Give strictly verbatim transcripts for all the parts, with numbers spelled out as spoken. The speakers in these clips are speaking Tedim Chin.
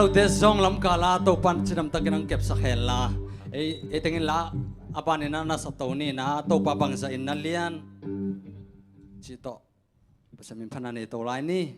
Note zong lamkal ah Topa'n cidamtakin hong kepsak hen la, ei, ei tengin la a banin ah na sa to ni na, Topa bangzah in na lian cih tawh Pasian min phatna nei to lai ni.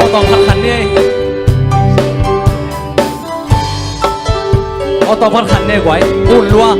Aw, tawm khat khat ni ei. Aw, tawm khat khat ni ei guai. Un lua.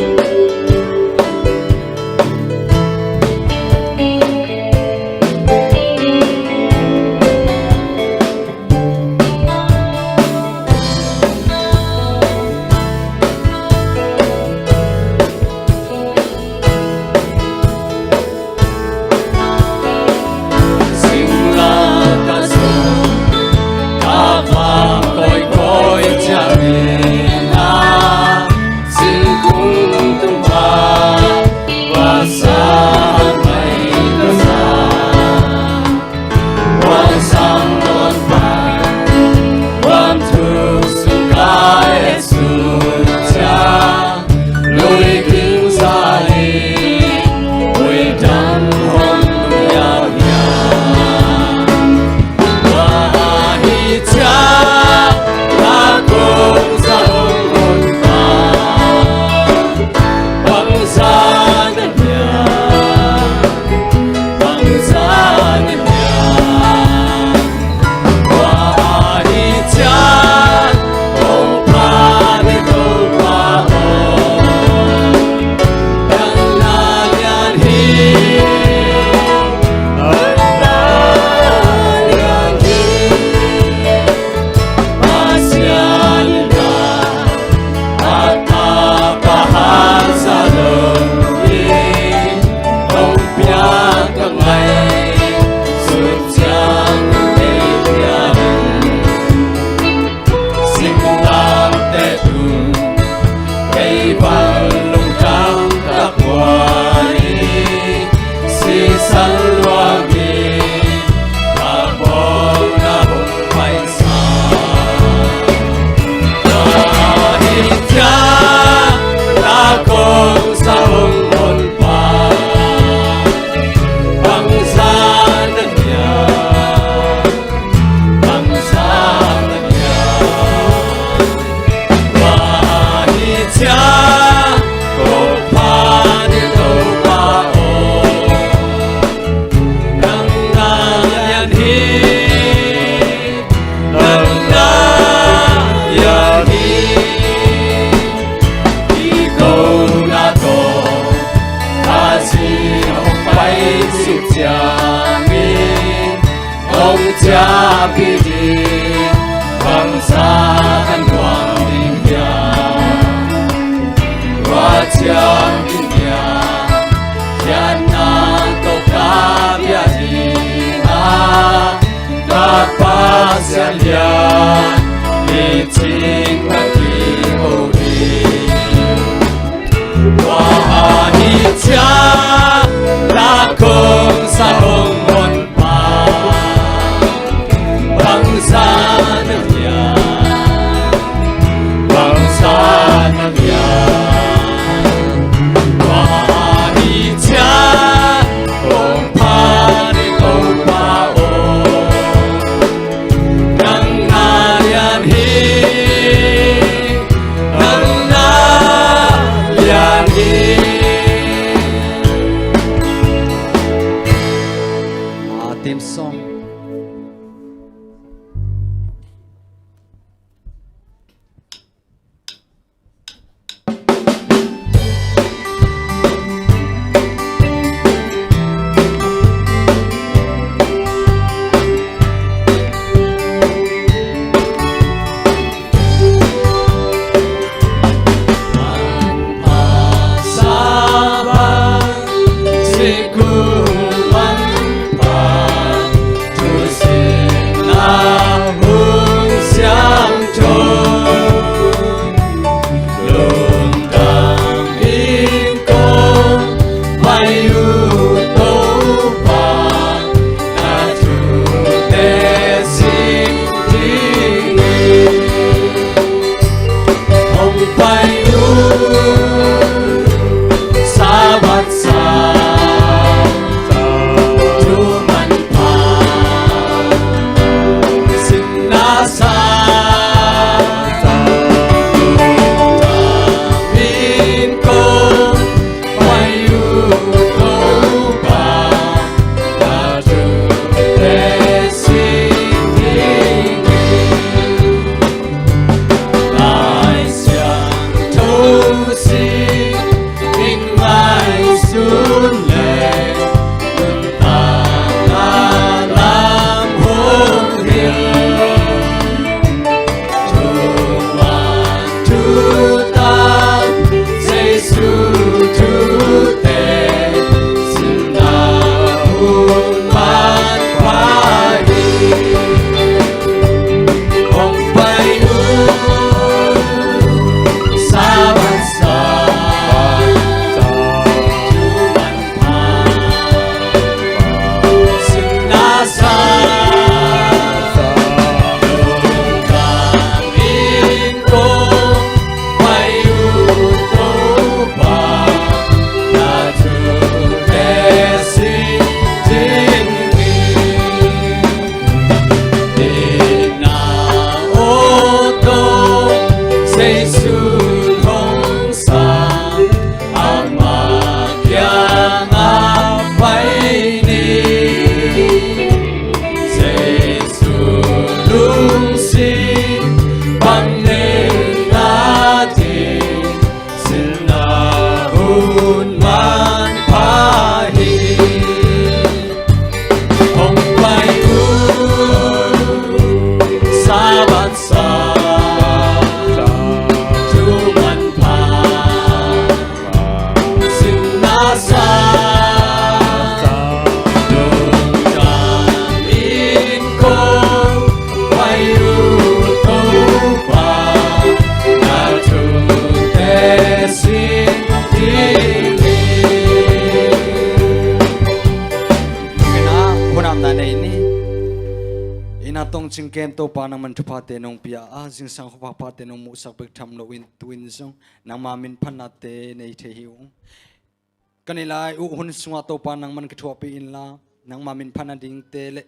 Kem Topa, nangman thuphate nong pia a, zingsang khuaphate nong muhsak bek tham loin tu-in zong nangma minphatnate nei thei hi ung. Ka neih lai uh hun sungah Topa, nangman kithuahpih inla, nangma minphat nadingte le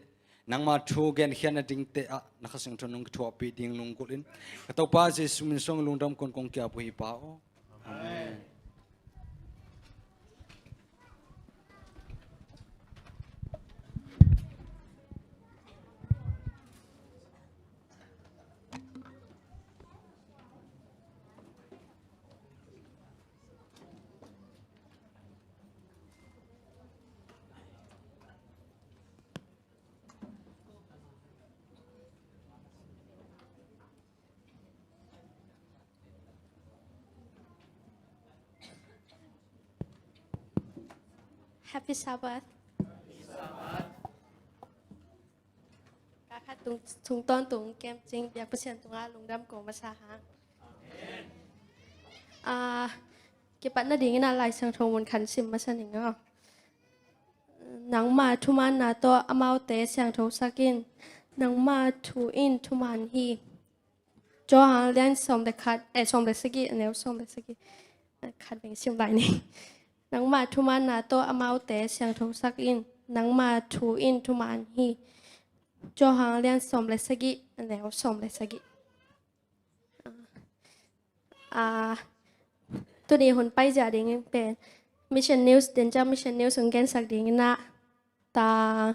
nangma thu genkhia nadingte ah na Kha Siangtho nong kithuahpih ding lunggulhin ka Topa Jesuh min suang lungdam kong kong kiap uh hi, Pa aw. Amen. Happy Sabbath. Ka khat tung, tungtawn tung kem cing biak Pasian tungah lungdam ko masa hang. Ah, kipat nadingin ah Lai Siangtho mun khat sim masa ning aw. Nangma thumaanna tawh amaute siangthosak in, nangma thu in thumaan hi. Johan lian sawm le khat, eh, sawm le sagih, a neu sawm le sagih. Eh, khat beng sim lai ni. Nangma thumaanna tawh amaute siangthosak in, nangma thu in thumaan hi. Johan lian sawm le sagih, a neu sawm le sagih. Ah, tuni hun paizia dingin pen Mission News, Denchang Mission News hong gensak dingin ah, ta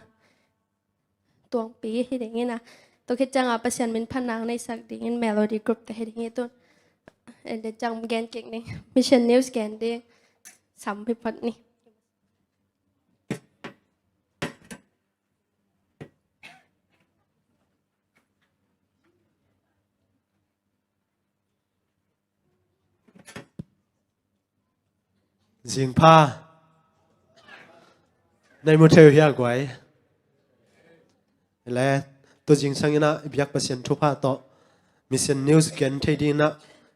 Tuangpi hi dingin ah, tua khit ciangah Pasian minphatna hong neisak dingin Melody Group te hi ding hi tun. En Denchang gen kik ni, Mission News gen ding sam hi phot ni. Zingpha. Nei mu thei uh hia guai. Le, tu zingsang in ah i biak Pasian thupha tawh Mission News gen thei dingin ah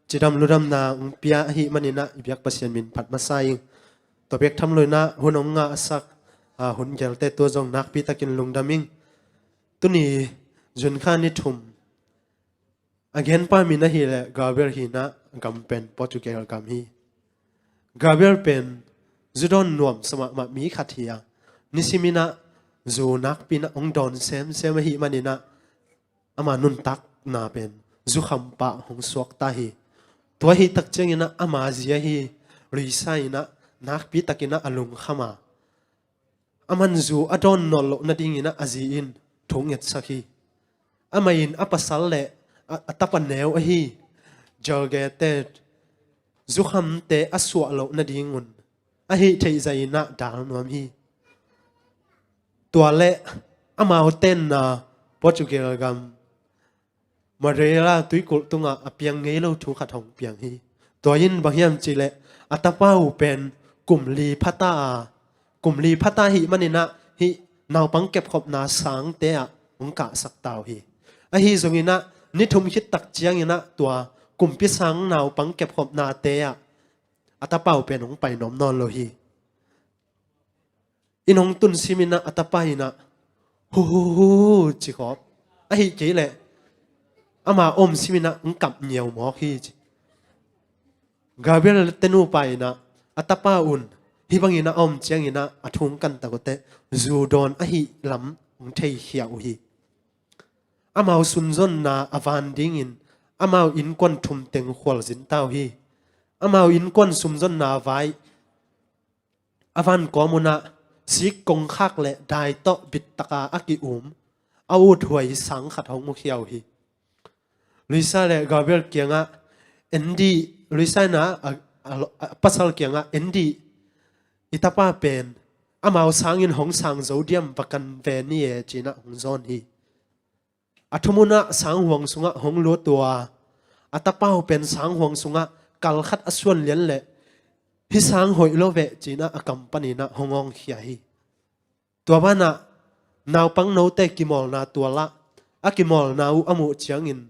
cidam ludamna hong pia ahih manin ah i biak Pasian minphat masa ing. Tua bek tham loin ah hun hong ngahsak, ah, hun gelte tua zong nakpi takin lungdam ing. Tuni June kha ni thum. A genpa min ahih leh Gabriel hi in ah, gam pen Portugal gam hi. Gabriel pen zu dawn nuamsa mahmah mi khat hi a, nisim in ah zu nakpi in ah hong dawn semsem ahih manin ah ama nuntakna pen zukhampa hong suakta hi. Tua ahih tak ciangin ah ama zi ahi Luisa in ah nakpi takin ah a lungkham a, aman zu a dawn nawn loh nadingin ah a zi in thu ngetsak hi. Amah in a pasal le a, a tapa neu ahi Jorge te zukhamte a suah loh nadingun a hih theih zah in ah dal nuam hi. Tua le amau tenna Portugal gam Madeira tuikulh tungah a piang ngei lo thu khat hong piang hi. Tua in bang hiam cih leh a tapa uh pen kum li phata a, kum li phata ahih manin ah hih naupang kepkhopna sangte ah hong kahsak ta uh hi. Ahi zongin ah ni thum khit tak ciangin ah tua kumpi sang naupang kepkhopnate ah a tapa uh pen hong pai nuam nawn lo hi. Inn hong tun simin ah a tapa in ah hu hu hu ci khawp. Ahih kei leh ama om simin ah hong kap ngiau mawk hi ci. Gabriel te nupa in ah a tapa un hih bangin a om ciangin ah a thu hong kan tak uh teh zu dawn ahih lam hong theikhia uh hi. Amau sunzonna a van dingin amau innkuan thum teng khualzin ta uh hi. Amau innkuan sunzonna vai a van kawm un ah sik kongkhak le dai tawh bittaka a ki-um a uthuai sang khat hong mukhia uh hi. Luisa le Gabriel kiangah en dih, Luisa in ah a, a, a pasal kiangah en dih, i tapa pen amau sangin hong sang zo diam, va kan ve ni e ci-in ah hong zawn hi. A thum un ah sanghuang sungah hong lut uh a, a tapa uh pen sanghuang sungah kal khat a suan lian leh hih sang hoih lo veh ci-in ah a kam panin ah hong awngkhia hi. Tua banah naupang note kimawlna tualah a kimawlna uh a muh ciangin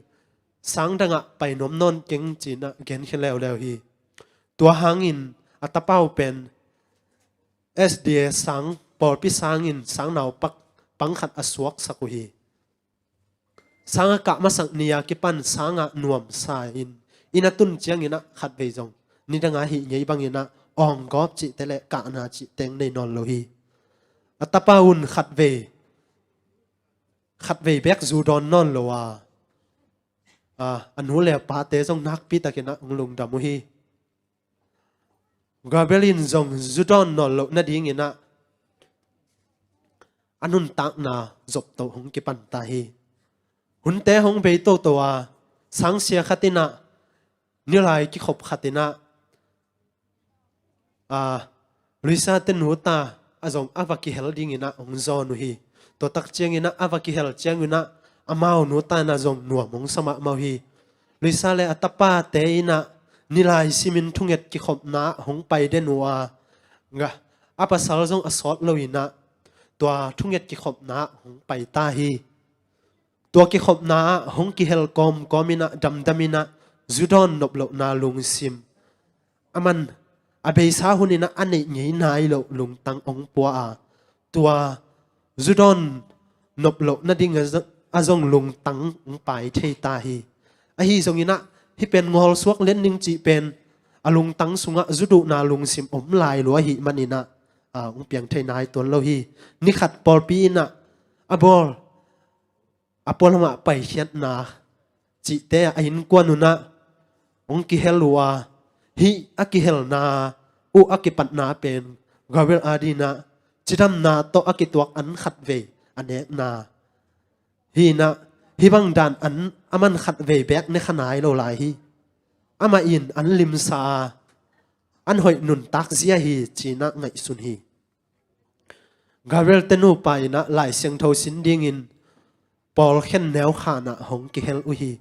sang dangah pai nuam nawn keng ci-in ah genkhia leuleu hi. Tua hangin a tapa uh pen S D A sang, pawlpi sangin sang naupak pang khat a suaksak uh hi. Sangah kah masak ni-a kipan sangah nuamsa in, inn a tun cianginah khatvei zong nidangah hih ngei banginah awng gawp cihte le kahna cihteng nei nawn lo hi. A tapa un khatvei khatvei bek zu dawn nawn lo a, a, a nu le a pate zong nakpitakinah hong lungdam uh hi. Gabriel in zong zu dawn nawn loh nadinginah a nuntakna zoptoh hong kipan ta hi. Hunte hong bei toto a, sangsia khatinah, nilai kikhop khatinah, a, Luisa te nu ta a zong a va kihel dinginah hong zawn uh hi. Tua tak cianginah a va kihel cianginah amau nu ta inah zong nuam hong sa mahmah uh hi. Luisa le a tapate inah nilai simin thunget kikhopna hong pai den uh a, nga, a pasal zong a sawt loinah tua thunget kikhopna hong pai ta hi. Tua kikhopna ah hong kihel kawmkawm inah damdam inah zu dawn nop lohna lungsim, aman a beisa hun inah a neih ngei nai loh lungtang hong pua a, tua zu dawn nop loh nading a z-, a zong lungtang hong pai thei ta hi. Ahi zonginah hih pen ngawlsuak len ning cih pen a lungtang sungah zu duhna lungsim om lai lua ahih maninah, a, hong piang thei nai tuan lo hi. Nikhat pawlpi inah a bawl a pualamah paikhiatna cihte a innkuan unah hong kihel uh a, hih a kihelna uh a kipatna pen Gabriel adinah cidamna tawh a kituak an khatvei a nekna. Hinah hih bang dan an aman khatvei bek ne kha nai lo lai hi. Amah in an limsa a, an hoih nuntak zia hi cinah ngaihsun hi. Gabriel te nupa inah Lai Siangtho sin dingin Paul khen neu khanah hong kihel uh hi.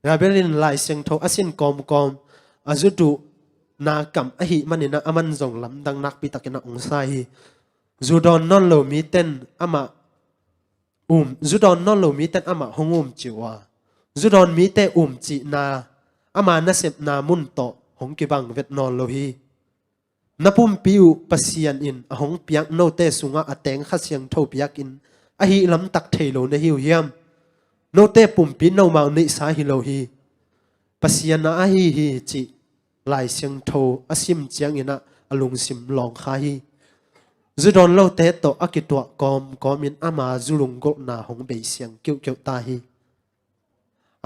Gabriel in Lai Siangtho a sin kawmkawm a zu duhna kam ahih maninah aman zong lamdang nakpitakinah hong sa hi. Zu dawn nawn lo miten amah um, zu dawn nawn lo miten amah hong umcih uh a, zu dawn mite umcihna ama nasepna mun tawh hong kibang vet nawn lo hi. Na pumpi uh Pasian in a hong piak note sungah a teng Kha Siangtho biakinn ahi lamtak thei lo na hi uh hiam? Note pumpi nomau neihsa hi lo hi. Pasian a ahi hi cih Lai Siangtho a sim cianginah a lungsim lawng kha hi. Zu dawn lote tawh a kituah kawmkawmin ama zu lunggulhna hong bei siang kiuhkiuh ta hi.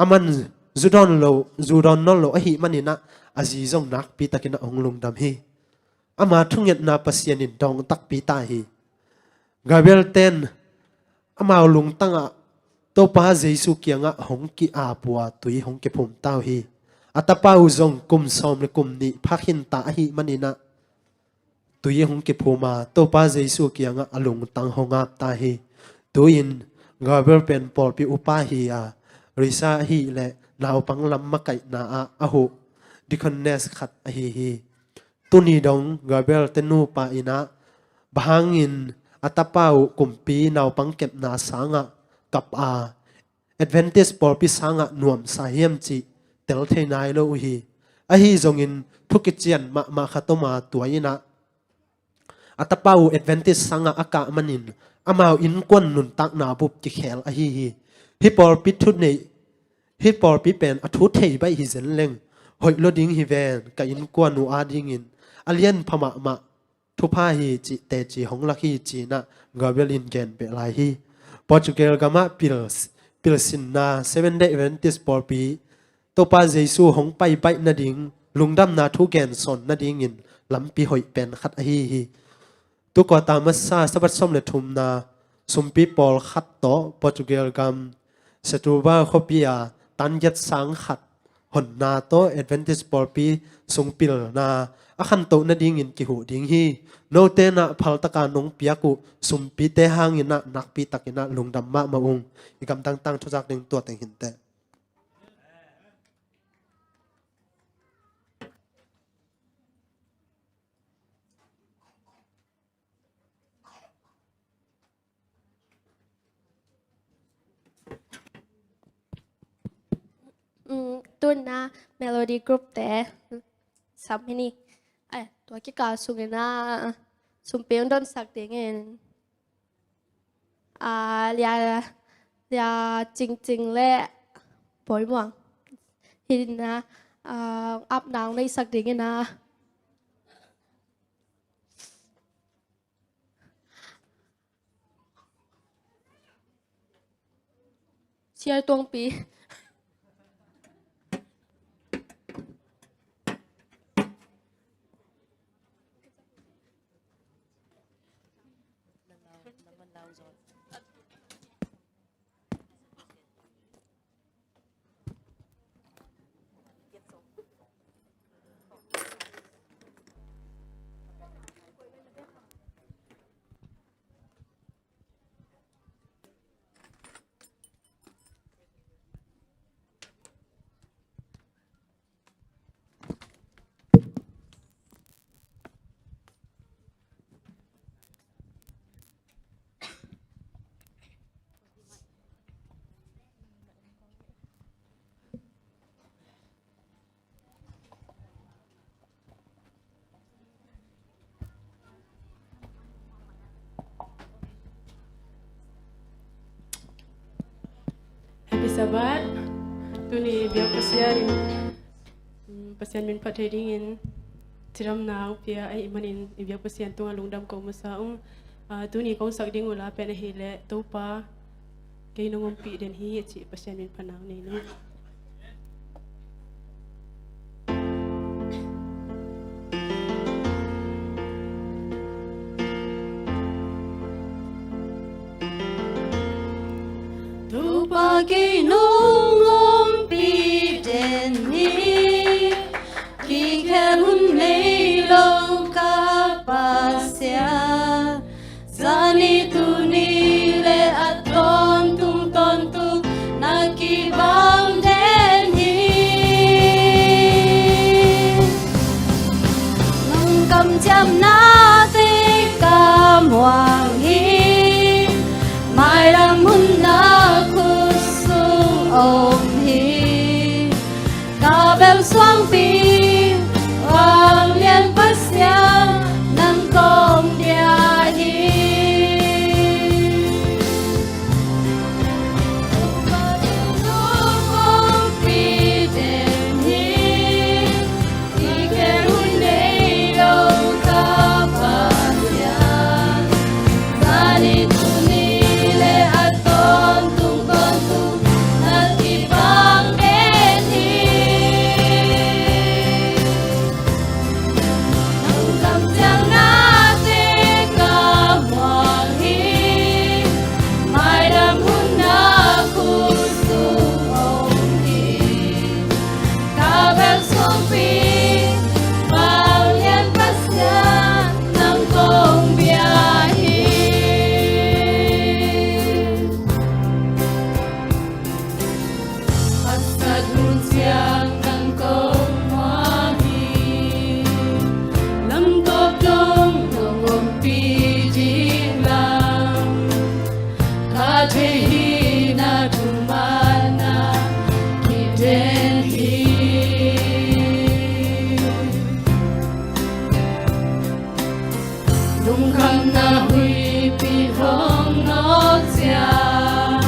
Aman zu dawn lo, zu dawn nawn lo ahih maninah a zi zong nakpitakinah hong lungdam hi. Ama thungetna Pasian in dawng takpi ta hi. Gabriel ten amau lungtangah Topa Jesu kiangah hong ki-ap uh a, tui hong kiphum ta uh hi. A tapa uh zong kum sawm le kum nih phakhin ta ahih maninah tui hong kiphum a, Topa Jesu kiangah a lungtang hong ap ta hi. Tu-in Gabriel pen pawlpi upa hi a, Luisa ahih leh naupang lam makaihna ah a huh deaconess khat ahi hi. Tuni dong Gabriel te nupa inah bang hangin a tapa uh kumpi naupang kepna sangah kap a, Adventist pawlpi sangah nuamsa hiam cih tel thei nai lo uh hi. Ahi zongin thu kician mahmah khat om a, tua inah a tapa uh Adventist sangah a kah manin amau innkuan nuntakna bup kikhel ahi hi. Hih pawlpi thu neih, hih pawlpi pen a thu thei baih hi zen leng hoih lo ding hi ven, ka innkuan uh adingin a lianpha mahmah thupha hi cih teci hong lak hi cinah Gabriel in gen beh lai hi. Portugal gamah pil, pilsinna Seventh Day Adventist pawlpi Topa Jesu hong pai baih nading lungdamna thu gensawn nadingin lampi hoih pen khat ahi hi. Tukua ta masa Sabbath sawm le thumna sumpi pawlkhat tawh Portugal gam Setúbal khuapi a tan giat sang khat honna tawh Adventist pawlpi sung pilna a khantoh nadingin kihuh ding hi. Note inah phaltaka nong piak uh sumpite hanginah nakpitakinah lungdam mahmah ung. I gamdang tangthu zak ding tua teng hinteh. Mm, tuna Melody Group te sam hi ni. Ai, tua kikal sungin a sumpi hong donsak dingin, a, lia, Sia Cingcing le Bawi Muang hi na, ah, ap nang nei sak ding hi na. Sia Tuangpi. Happy Sabbath. Tuni biak Pasian in, mm, Pasian min phat thei dingin cidamna hong pia ahih manin i biak Pasian tungah lungdam ko masa ung. Ah, tuni kong sak ding uh la pen ahih leh Topa, kei nong ompih den hi a cih Pasian min phatna nei ni. Topa kei nong ompih den hi, kikhel hun nei lo ka Pasian. Zani tuni le a tawntung tawntung na kibang den hi. Nong kamciamnate ka muang hi. Mailam hun na khutsung om hi. Ka bel suangpi, Vanglian Pasian nang kong bia hi. Nong ompih den hi, kikhel hun nei lo ka Pasian. Zani tuni le a tawntung tawntung na kibang den hi. Nong kamciamnate ka muang hi. Mailam hun na khutsung om hi. Ka bel suangpi, Vanglian Pasian nang kong bia hi. Haksat hun ciang nang kong muang hi. Lamtawp dong nong ompih ding lam ka thei hi. Na thumanna kigen hi. Lungkhamna huihpi hong nawk ciang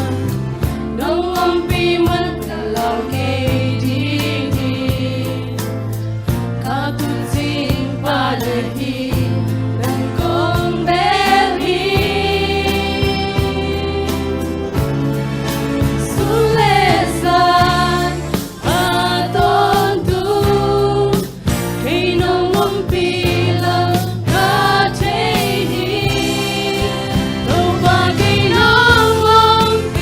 nong ompih man ka lau kei ding hi. Ka tuucing pale hi, nang kong bel hi. Sun le zan a tawntung, kei nong ompih lo ka thei hi. Topa kei nong ompih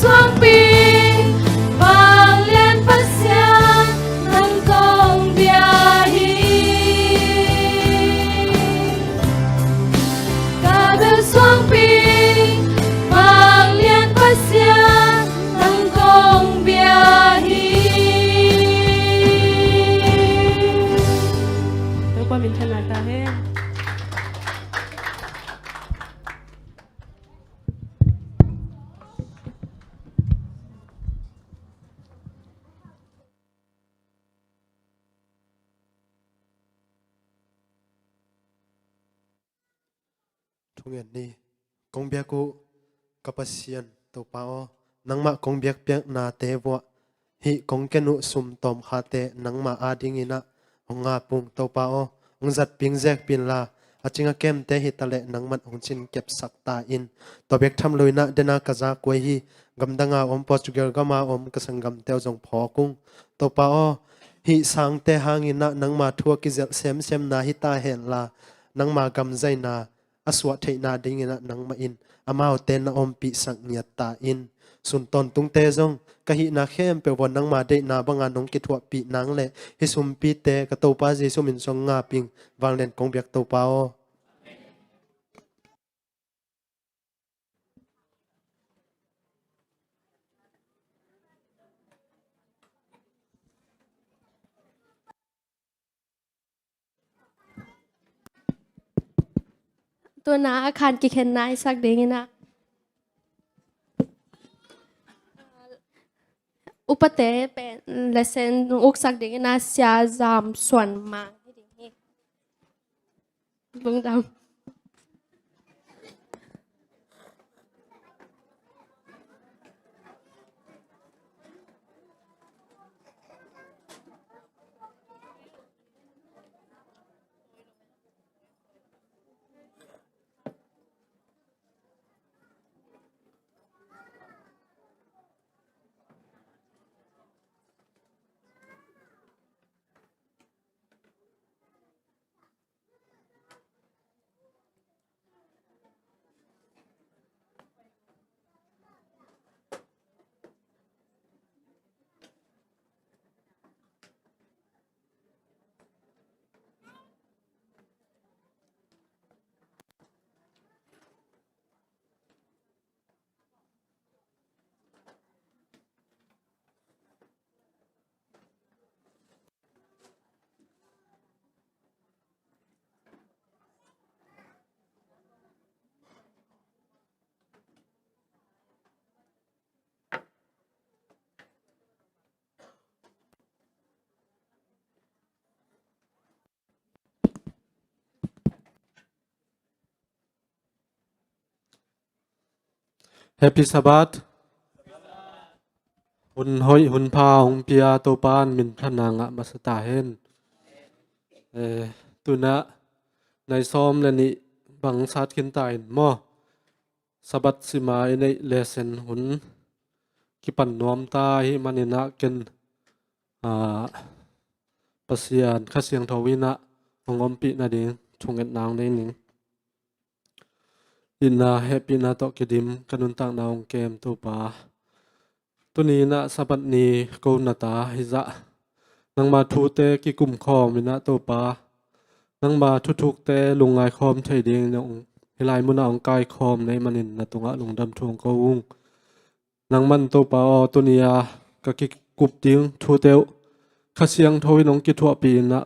Suangpi vanglian Pasian nang kong bia hi. Ka bel suangpi vanglian Pasian nang kong bia hi. Topa min thang ta hen. Thungen ni. Kong biak uh ka Pasian Topa aw, nangmah kong biakpiaknate vuah hih kong ken uh sum tawmkhate nangmah adingin ah hong ngap ung. Topa aw, hong zatping zekpin la, a cing a kemte hi taleh nangman hong cinkepsak ta in. Tua bek tham loin ah dena ka za kuai hi, gamdanga om, Portugal gama om ka sanggamte uh zong phawk ung. Topa aw, hih sangte hangin ah nangma thu a kizelh semsemna hi ta hen la, nangma gamzaina a suah theihna dingin ah nangmah in amaute na ompihsak ngiat ta in. Sun tawntungte zong ka hihna khempeuh uah nangma deihna banga nong kithuahpih nang le hih sumpite ka Topa Jesu min suang ngap ing. Vanglian kong biak Topa aw. Tuna a khan kikhenna i sak dingin ah, upate pen lesson uksak dingin ah Sia Zam Suan Mang hi ding hi. Lungdam. Happy Sabbath. Hun hoih hun pha hong pia Topa in minthanna ngah masa ta hen. Eh, tuna nai sawm le nih bang sat khin ta in maw? Sabbath sima i neih lesson hun kipan nuam ta ahih manin ah ken, ah, Pasian Kha Siangtho in ah hong ompih nading thungetna hong nei ning. Itna hehpihna tawh kidim ka nuntakna hong kem Topa. Tuni in ah Sabbath ni ko na ta hi zah nangma thute kikum khawm in ah Topa, nangma thuthukte lungngai khawm thei dingin hong, hih lai munah hong kai khawm na hih manin na tungah lungdam thu hong ko ung. Nangman Topa aw, tuni a ka kikup ding thute uh Kha Siangtho in hong kithuahpih in ah,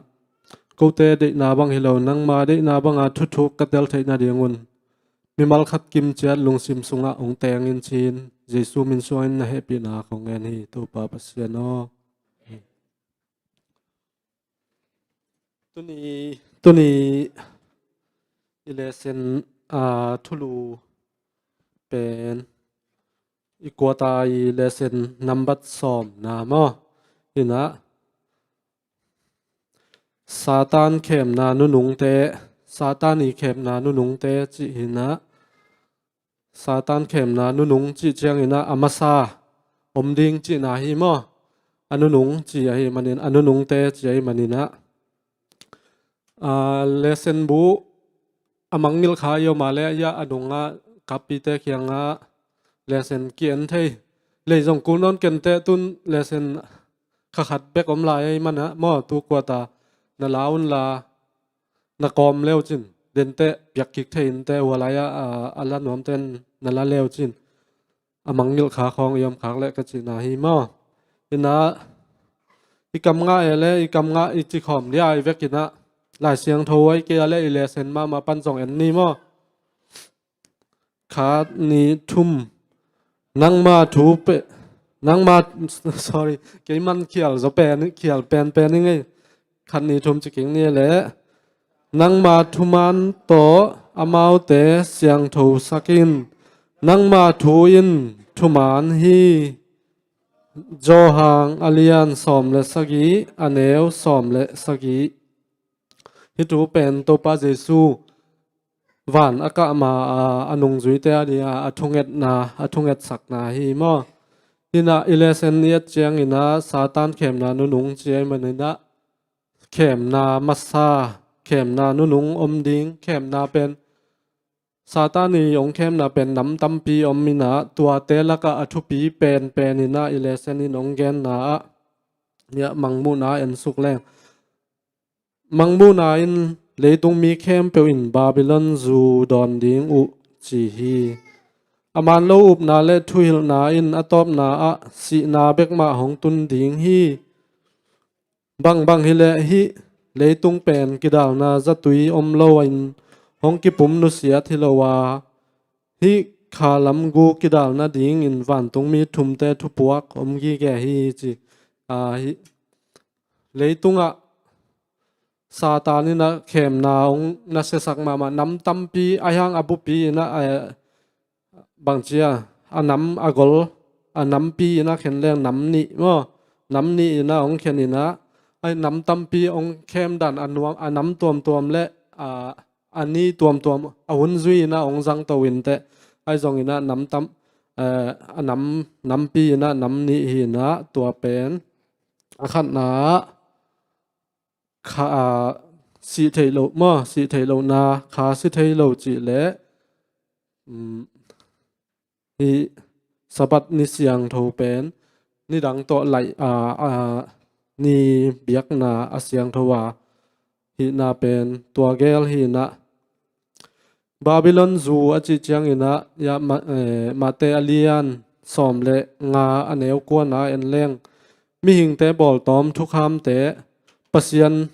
kote deihna bang hi lo, nangma deihna banga thuthuk ka tel theih nadingun mimal khat kimciat lungsim sungah hong teng in ci-in Jesu min suangin na hehpihna kong ngen hi Topa Pasian aw. Tuni, tuni i lesson, ah, thulu pen i kuata i lesson nambat sawmna maw? Hi in ah Satan khemna nunungte, Satan i khemna nunungte cih hi in ah, Satan khemna nunung cih ciangin ah a masa om ding cihna hi maw? A nunung ci ahih manin, a nunungte ci ahih manin ah, a, lesson bu a mangngilh kha i om a leh, a nungah kappite kiangah lesson ki-en thei. Lei zong kul nawn kenteh tun lesson kha khat bek om lai ei mana maw, tu kuata na la un la na kawm leu cin denteh piak kik thei inteh, hua lai-ah a la nuamten na la leu cin a mangngilh kha khawng i om khak leh ka cihna hi maw. Ina i kam ngah e le i kam ngah i cikhawm lia i vekinah Lai Siangtho ai kei a le i lesson mahmah pan zong en ni maw. Khat ni thum. Nangma thu pe nangma sorry, kei man khial zo pen khial penpen i ngei. Khat ni thum ci kik ni le. Nangma thuman tawh amaute siangtho sakin, nangma thu in thuman hi. Johan a lian sawm le sagih, a neu sawm le sagih. Hih thu pen Topa Jesu van a kah ma a, a nungzuite a dia a thungetna, a thungetsakna hi maw. Hinah i lesson i et cianginah Satan khemna nunung ci ei maninah khemna masa, khemna nunung om ding, khemna pen Satan i ong khemna pen nam tampi om inah tuate lakah a thupi penpen inah i lesson in ong genna ah niah Mangmuhna en suk leng. Mangmuhna in leitung mi khempeuh in Babylon zu dawn ding uh ci hi. A man lo upna le thuhilhna in a tawpna ah sihna bekmah hong tun ding hi. Bangbang hileh hih leitung pen kidalna zatui om lo in hong kipum nusiat hi lo a, hih khalam gu kidal nadingin vantungmi thumte thupuak om gige hi ci. A, hih leitungah Satan inah khemna hong nasiasak mahmah, nam tampi a hiang a bupi inah, eh, bangcia a nam a gol a nampi inah khen leng nam nih maw, nam nih inah hong khen inah ai nam tampi hong khem dan a nuam a nam tuamtuam le a a ni tuamtuam a hun zui inah hong zangto inteh. Ai zong inah nam tam, eh, a nam, nampi inah nam nih hi inah tua pen a khatna ah kha, ah, sih theih loh maw, sih theih lohna kha si thei lo cih leh, um, hih Sabbath ni siangtho pen nidang tawh laih, ah, ah, ni biakna a siangtho a hihna pen tua gel hi inah. Babylon zu a cih cianginah, ya, ma, eh, Mate a lian sawm le nga a neu kuana en leng. Mihingte bawltawm thukhamte Pasian,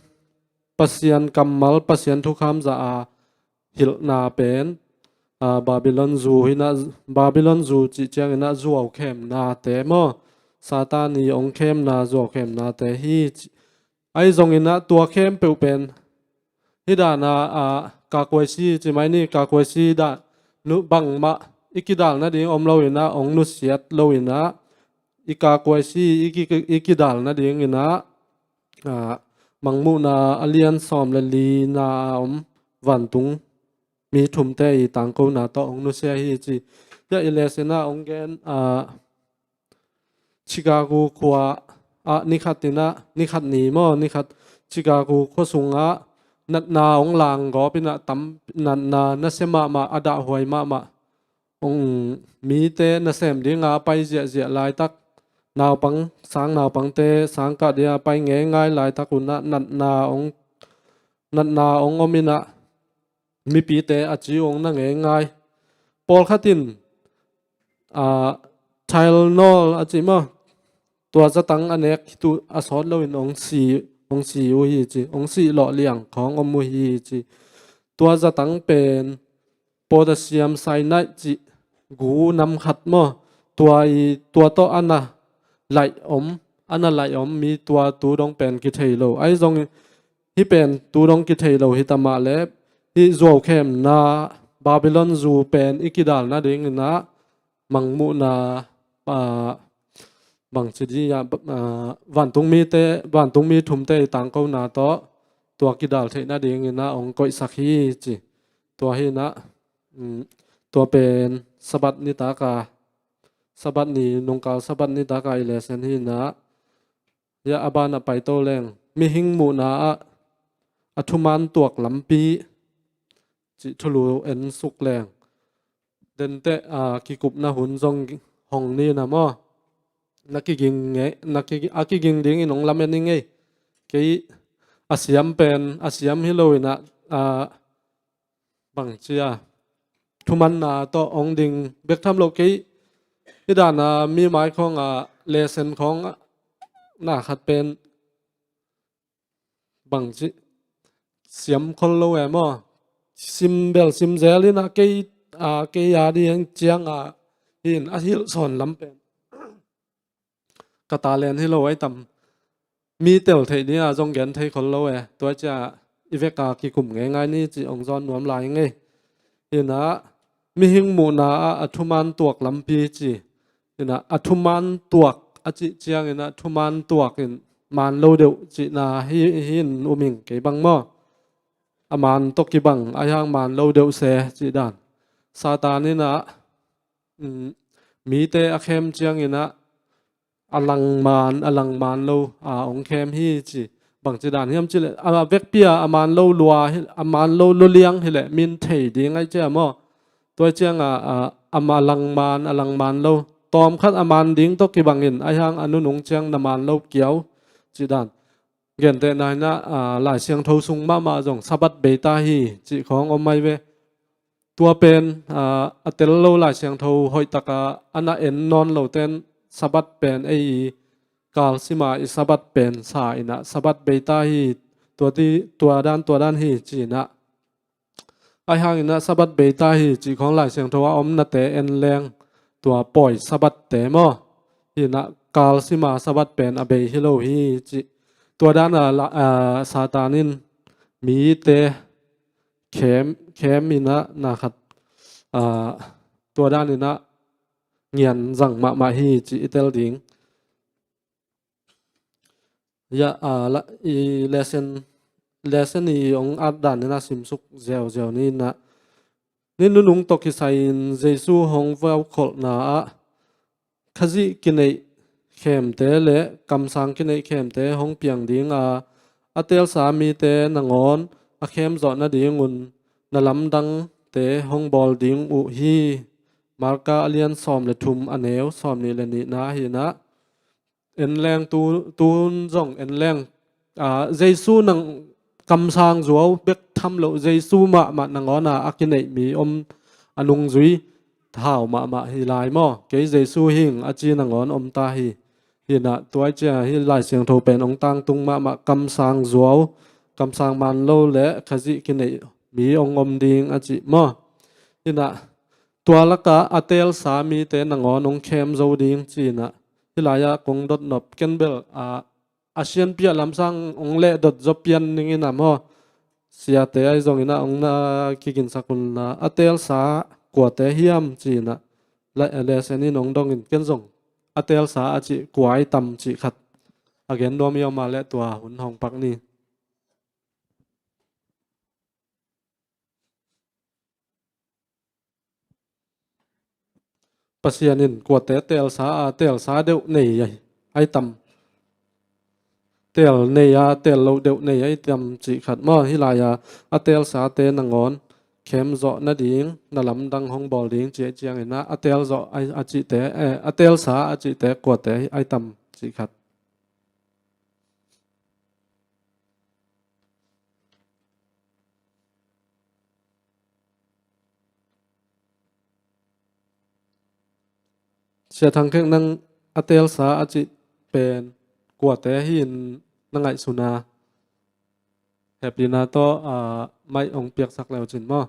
Pasian kammal, Pasian thukham zah a hilhna pen, a, Babylon zu hinah, Babylon zu cih cianginah zuau khemnate maw, Satan i ong khemna zuau khemnate hi ci. Ai zonginah tua khempeuh pen hih dana, a, kakuaisi ci mai ni, kakuaisi dah nu bangmah i kidal nading om lo inah, ong nusiat lo inah, i kakuaisi i ki, i kidal nadinginah, a, Mangmuhna a lian sawm le lina a om vantung mi thumte i tangkona tawh ong nusia hi ci. Tia i lesson ah ong gen, a, Chicago khua ah nikhat inah, nikhat ni maw, nikhat Chicago khua sungah natna ong langgawp inah tam, natna nasia mahmah, a dahhuai mahmah. Ong mite nasem dinga pai ziahziah laitak, naupang, sang naupangte sangkah dia pai ngeingai laitak unah natna ong, natna ong om inah mipite a ci ong na ngeingai. Pawlkhat in, a, Tylenol a ci maw, tua zatang a nek tu a sawt loin ong si, ong si uh hi ci, ong si lawh liang khawng om uh hi ci. Tua zatang pen potassium cyanide cih gu nam khat maw, tua i, tua tawh a na laih om, a na laih om mi tua tu dong pen kithei lo. Ai zong hih pen tu dong kithei lo hi ta mah le, hih zuaukhemna Babylon zu pen i kidal nadinginah Mangmuhna, a, bangci di, a, a, vantungmite, vantungmi thumte i tangkona tawh tua kidal theih nadinginah ong koihsak hi ci. Tua hinah, um, tua pen Sabbath nitaka, Sabbath ni, nungkal Sabbath nitaka i lesson hinah. Ya, a banah paito leng, mihing muhna ah a thuman tuak lampi cih thulu en suk leng. denteh, a, kikupna hun zong hong ni na maw? Na kiging nge, na ki, a kiging dingin hong lamen i ngei. Kei a siam pen, a siam hi lo inah, a, bangci a, thumanna tawh hong ding bek tham lo kei. Hih dana mi mai khawng a, lesen khawng a, na khat pen bangci siam khol lo e maw? Sim bel sim zel inah kei, a, kei a ding ciang a, hin a hilh sawn lam pen ka talent hi lo ai tam. Mi tel theih ding a zong gen thei khol lo e. Tua cia i vek a kikum ngeingai ni ci hong zawn nuam lai ngei. Hinah mihing muhna ah a thuman tuak lampi ci. Hinah a thuman tuak a cih ciangin a thuman tuak in man lo deuh cihna hi, hi in um ing kei bang maw? A man tawh kibang a hiang man lo deuh se cih dan. Satan inah, mm, mite a khem ciangin ah a langman, a langman lo, a, hong khem hi ci. Bangci dan hiam cih leh, a, vekpi a, a man lo lua hi, a man lo luliang hi leh min thei ding ai cia maw? Tua ciang a, a, a ma langman, a langman lo. Tawmkhat a man ding tawh kibangin, a hiang a nunung ciang na man lo kiau cih dan. Gentehna inah, a, Lai Siangtho sung mahmah zong Sabbath bei ta hi cih khawng om mai ve. Tua pen, a, a tel lo Lai Siangtho hoih taka a na en nawn lo ten Sabbath pen ei i kal sima i Sabbath pen sa inah Sabbath bei ta hi, tua ti, tua dan, tua dan hi ci inah. Ai hang inah Sabbath bei ta hi cih khawng Lai Siangtho a om nate en leng tua pawi Sabbath te maw? Hinah kal sima Sabbath pen a bei hi lo hi cih. Tua dan a la, a, Satan in mite khem, khem inah na khat, a, tua dan inah ngian zang mahmah hi cih i tel ding. Ya, a, la, i lesen, lesen i hong at dan inah simsuk ziauziau ni inah. Ni nunung tawh kisai-in Jesu hong vaukholhna ah Khazih kineih khemte le kamsang kineih khemte hong piang ding a, a teelsa mite nangawn a khem zawh nadingun na lamdangte hong bawl ding uh hi. Marka a lian sawm le thum, a neu sawm nih le nihna hi inah. En leng tu, tun zong en leng, a, Jesu nang kamsang zuau bek tham lo, Jesu mahmah nangawn a, a kineih mi om, a nungzui hau mahmah hi lai maw? Kei Jesu hing a ci nangawn om ta hi. Hinah tua ai cia hi Lai Siangtho pen hong tangtung mahmah, kamsang zuau, kamsang man lo le Khazih kineih mi hong om ding a cih maw? Hinah tua laka a teelsa mite nangawn hong khem zo ding ci inah. Hih lai-ah kong dotnop ken bel, a, a sianpi ah lamsang hong lehdot zaw pian ning inah maw? Siate ai zong inah hong na kiginsak unla, a teelsa kuate hiam ci inah. La, lesen in hong dongin ken zong a teelsa a cih kua ai tam cih khat a gen nuam i om a leh tua hun hong pak ni. Pasian in kuate teelsa a, teelsa deuh nei ai, ai tam. Teel nei a, teel loh deuh nei ai tam cih khat maw? Hih lai-a, a teelsate nangawn khem zawh nading na lamdang hong bawl ding ci ai ciangin ah, a teel zawh ai, a cihte, eh, a teelsa a cihte kuate ai tam cih khat. Sia Thang Khek, nang a teelsa a cih pen kuate hi-in na ngaihsun a, hehpihna tawh, ah, mic hong piaksak le uh cin maw?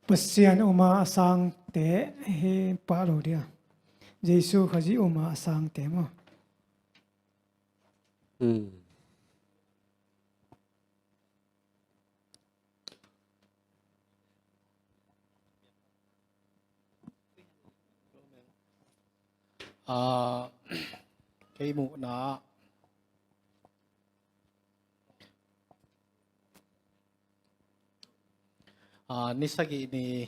Pasian um a a sangte hi pah lo dia. Jesu Khazih um a a sangte maw? Hmm. Ah, kei muhna, ah, ni sagih ni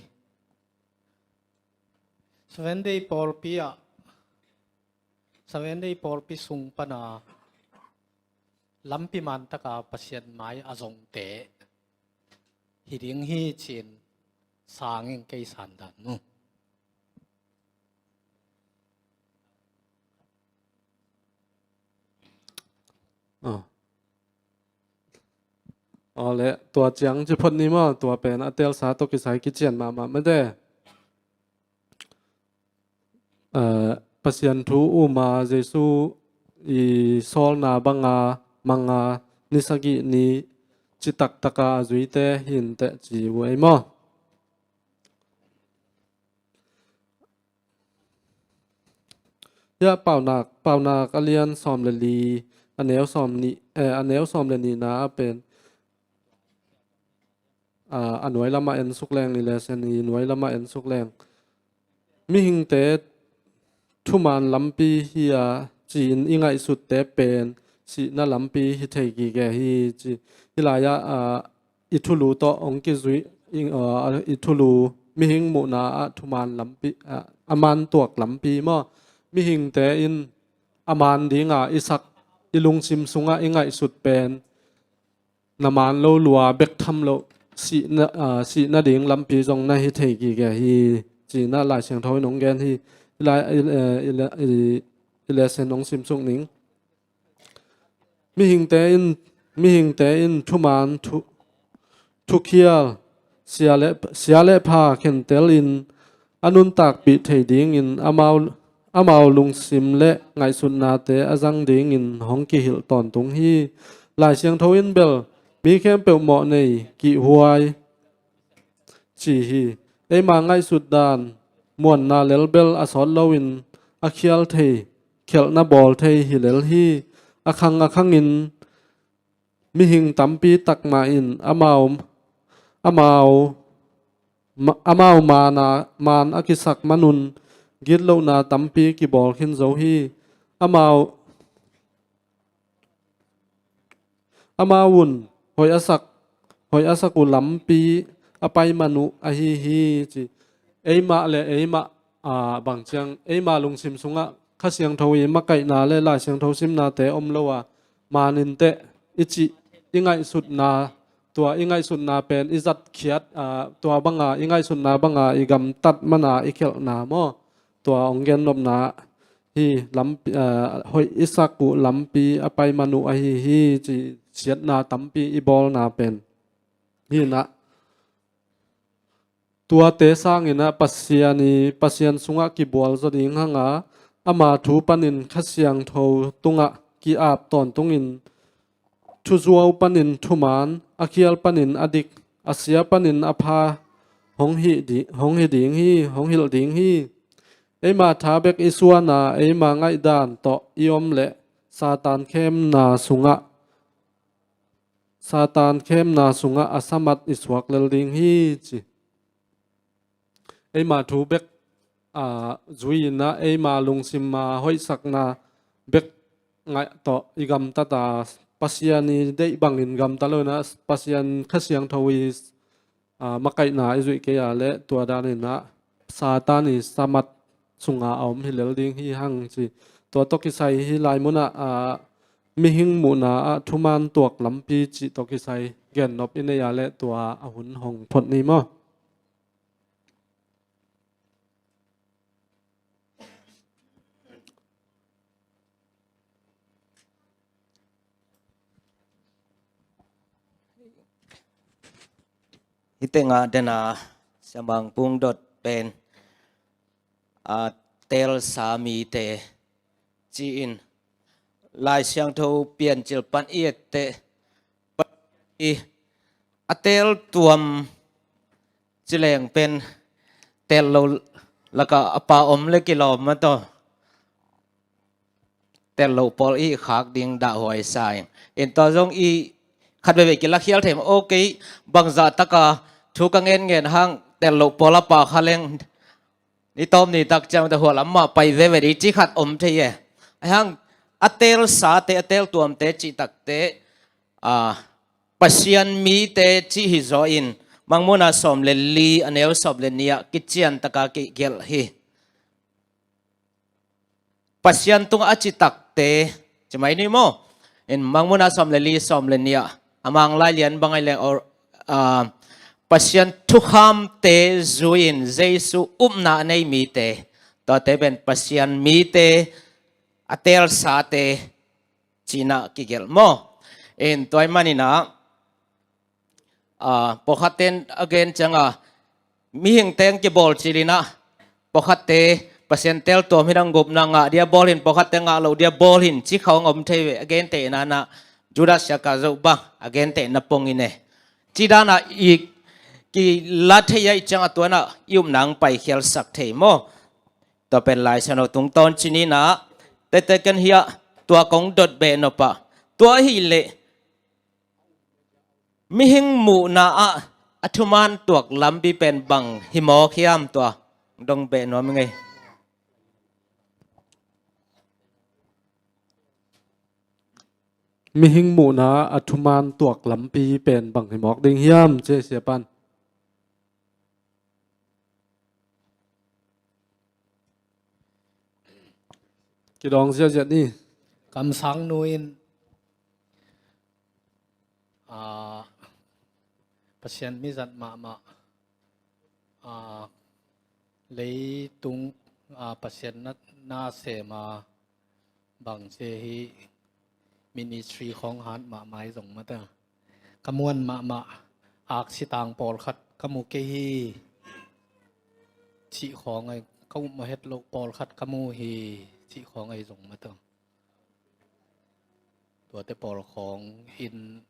Seven Day pawlpi ah Seventh Day pawlpi sung pana lampi man taka Pasian mai a zongte hi ding hi ci-in sang in kei san dan mu. Ah. Awle, tua ciang ci phot ni maw, tua pen a telsa tawh kisai kician mahmah mate. Eh, Pasian thu um a Jesu i sawlna banga manga ni sagih ni citak taka a zuite hi inteh ci uh ei maw. Hia Paunak, Paunak a lian sawm le li, a neu sawm nih, eh, a neu sawm le nihna ah pen, ah, a nuai lamah en suk leng ni le sen i nuai lamah en suk leng. Mihingte thuman lampi hi a ci-in i ngaihsutte pen sihna lampi hi thei gige hi ci. Hih lai-ah, ah, i thulu tawh hong kizui, i, ah, i thulu mihing muhna ah thuman lampi, ah, a man tuak lampi maw. Mihingte in a man dinga i sak, i lungsim sungah i ngaihsut pen na man lo lua bek tham lo sihna, ah, sihna ding lampi zong na hi thei gige hi ci-in ah Lai Siangtho in hong gen hi. I lai, i, eh, i le-, i, i lesson hong sim suk ning. Mihingte in, mihingte in thuman thu, thukhial, sia le, sia le pha khentel in a nuntakpih thei dingin amau, amau lungsim le ngaihsutnate a zang dingin hong kihilh tawntung hi. Lai Siangtho in bel mi khempeuh mawhnei kihhuai ci hi. Eima ngaihsut dan muanna lelbel a sawt loin a khial thei, khelhna bawl thei hi lel hi. A khang a khangin mihing tampi takmah in amau, amau, ma-, amau mana, man a kisak manun gitlohna tampi kibawl khin zo hi. Amau, amau un hoih a sak, hoih a sak uh lampi a pai man uh ahi hi ci. Eimah le eimah, ah, bang ciang eima lungsim sungah Kha Siangtho i makaihna le Lai Siangtho simnate om lo a, man inteh i cih i ngaihsutna, tua i ngaihsutna pen i zatkhiat, ah, tua banga i ngaihsutna banga i gamtat mana i khelhna maw. Tua hong gennopna hi lampi, ah, hoih i sak uh lampi a pai man uh ahi hi ci siatna tampi i bawlna pen. Hi na. Tuate sangin ah Pasian i, Pasian sungah kibual zaw ding hanga, ama thu panin Kha Siangtho tungah ki-ap tawntungin, thuzuau panin thuman, a khial panin a dik, a sia panin a pha hong hi di-, hong hi ding hi, hong hilh ding hi. Eima tha bek i suana, eima ngaihdan tawh i om leh Satan khemna sungah, Satan khemna sungah a samat i suak lel ding hi ci. Eima thu bek, ah, zui-in ah eima lungsim a hoihsakna bek ngaih tawh i gamtat a, Pasian i deih bangin gamta lo-in ah Pasian Kha Siangtho i, ah, makaihna i zuih kei a leh tua danin ah Satan i samat sunga a om hi lel ding hi hang ci. Tua tawh kisai hih lai munah, ah, mihing muhna ah thuman tuak lampi cih tawh kisai gennop i neih a leh tua a hun hong phot ni maw. Hih tengah dena Siamang Pung Dot pen, a, telsa mite ci-in Lai Siangtho Piancil pan i etteh i a tel tuam ci leng pen tel lo laka a pa om le kilawm mah tawh tel lo pawl i khak ding dahhuai sa in. In tua zong i khat veve kilakhial thei mah, ok, bangzah taka thu ka ngen ngen hang tel lo pawl a pa kha leng ni tawm ni tak ciang te hualam mah pai veve ding ci khat om thei e. Ahi hang a tel sate, a tel tuamte cih takte, a, Pasian mite cih hi zaw in Mangmuhna sawm le li a neu sawm le nih ah kician taka kigelh hi. Pasian tungah a citakte, ci mai ni maw? In Mangmuhna sawm le li, sawm le nih ah, a Manglai lian bang ai leng, or, ah, Pasian thukhamte zui-in Jesu upna a nei mite, tuate pen Pasian mite, a teelsate, ci-in ah kigelh maw? In tua ahih manin ah, ah, pawlkhat ten a gen ciangin, mihing teng kibawl cilin ah, pawlkhatte Pasian teeltuam hi ding, gupna ngah dia bawl hi-in, pawlkhatte ngah loh dia bawl hi-in, ci khawng om thei ve, a gentehna-in ah, Judas Iskariot bang a gentehna pongin e. Ci dan ah i kila thei ahih ciangin, tua-in ah i upna hong paikhialsak thei maw? Tua pen Lai Siangtho tungtawn ci-in ah, tete ken hiah tua kong dot beh nop ah, tua ahih leh mihing muhna ah a thuman tuak lampi pen bang hi mawk hiam, tua dong beh nuam ing ei. Mihing muhna ah a thuman tuak lampi pen bang hi mawk ding hiam, ci ei, Sia Pan? Kidawng ziahziah ni. Kamsang nu in, ah, Pasian mizat mahmah, ah, leitung, ah, Pasian na, na sem a, bangci hi, ministry khawng hat mahmah hi zong mata. Ka muan mahmah aksi tang pawlkhat ka mu kei hi, cih khawng ahi, ka up mah het loh pawlkhat ka mu hi, cih khawng ahi zong mata. Tuate pawl khawng in,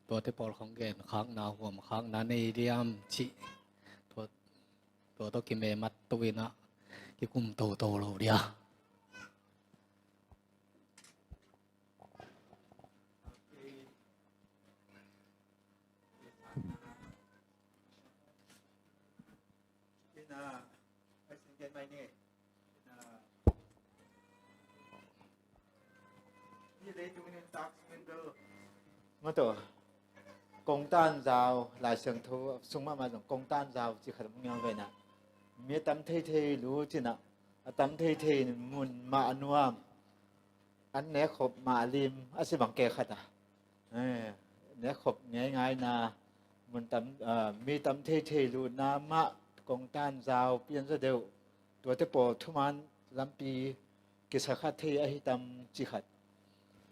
tuate pawl khawng genkhakna, huamkhakna nei diam cih, tua, tua tawh kimemat to in ah, kikum toto lo dia. Mataw, kong tanzau, Lai Siangtho sung mahmah zong kong tanzau cih khat hong ngiang ve na. Mi a tam theithei lut in ah, a tam theithei mun mah a nuam, an nekkhop mah a lim, a si bang kei khat a. Eh, nekkhop ngeingaina, mun tam, ah, mi tam theithei lutna mah kong tanzau pian zaw deuh. Tuate pawl thuman lampi kisa kha thei ahi tam cih khat,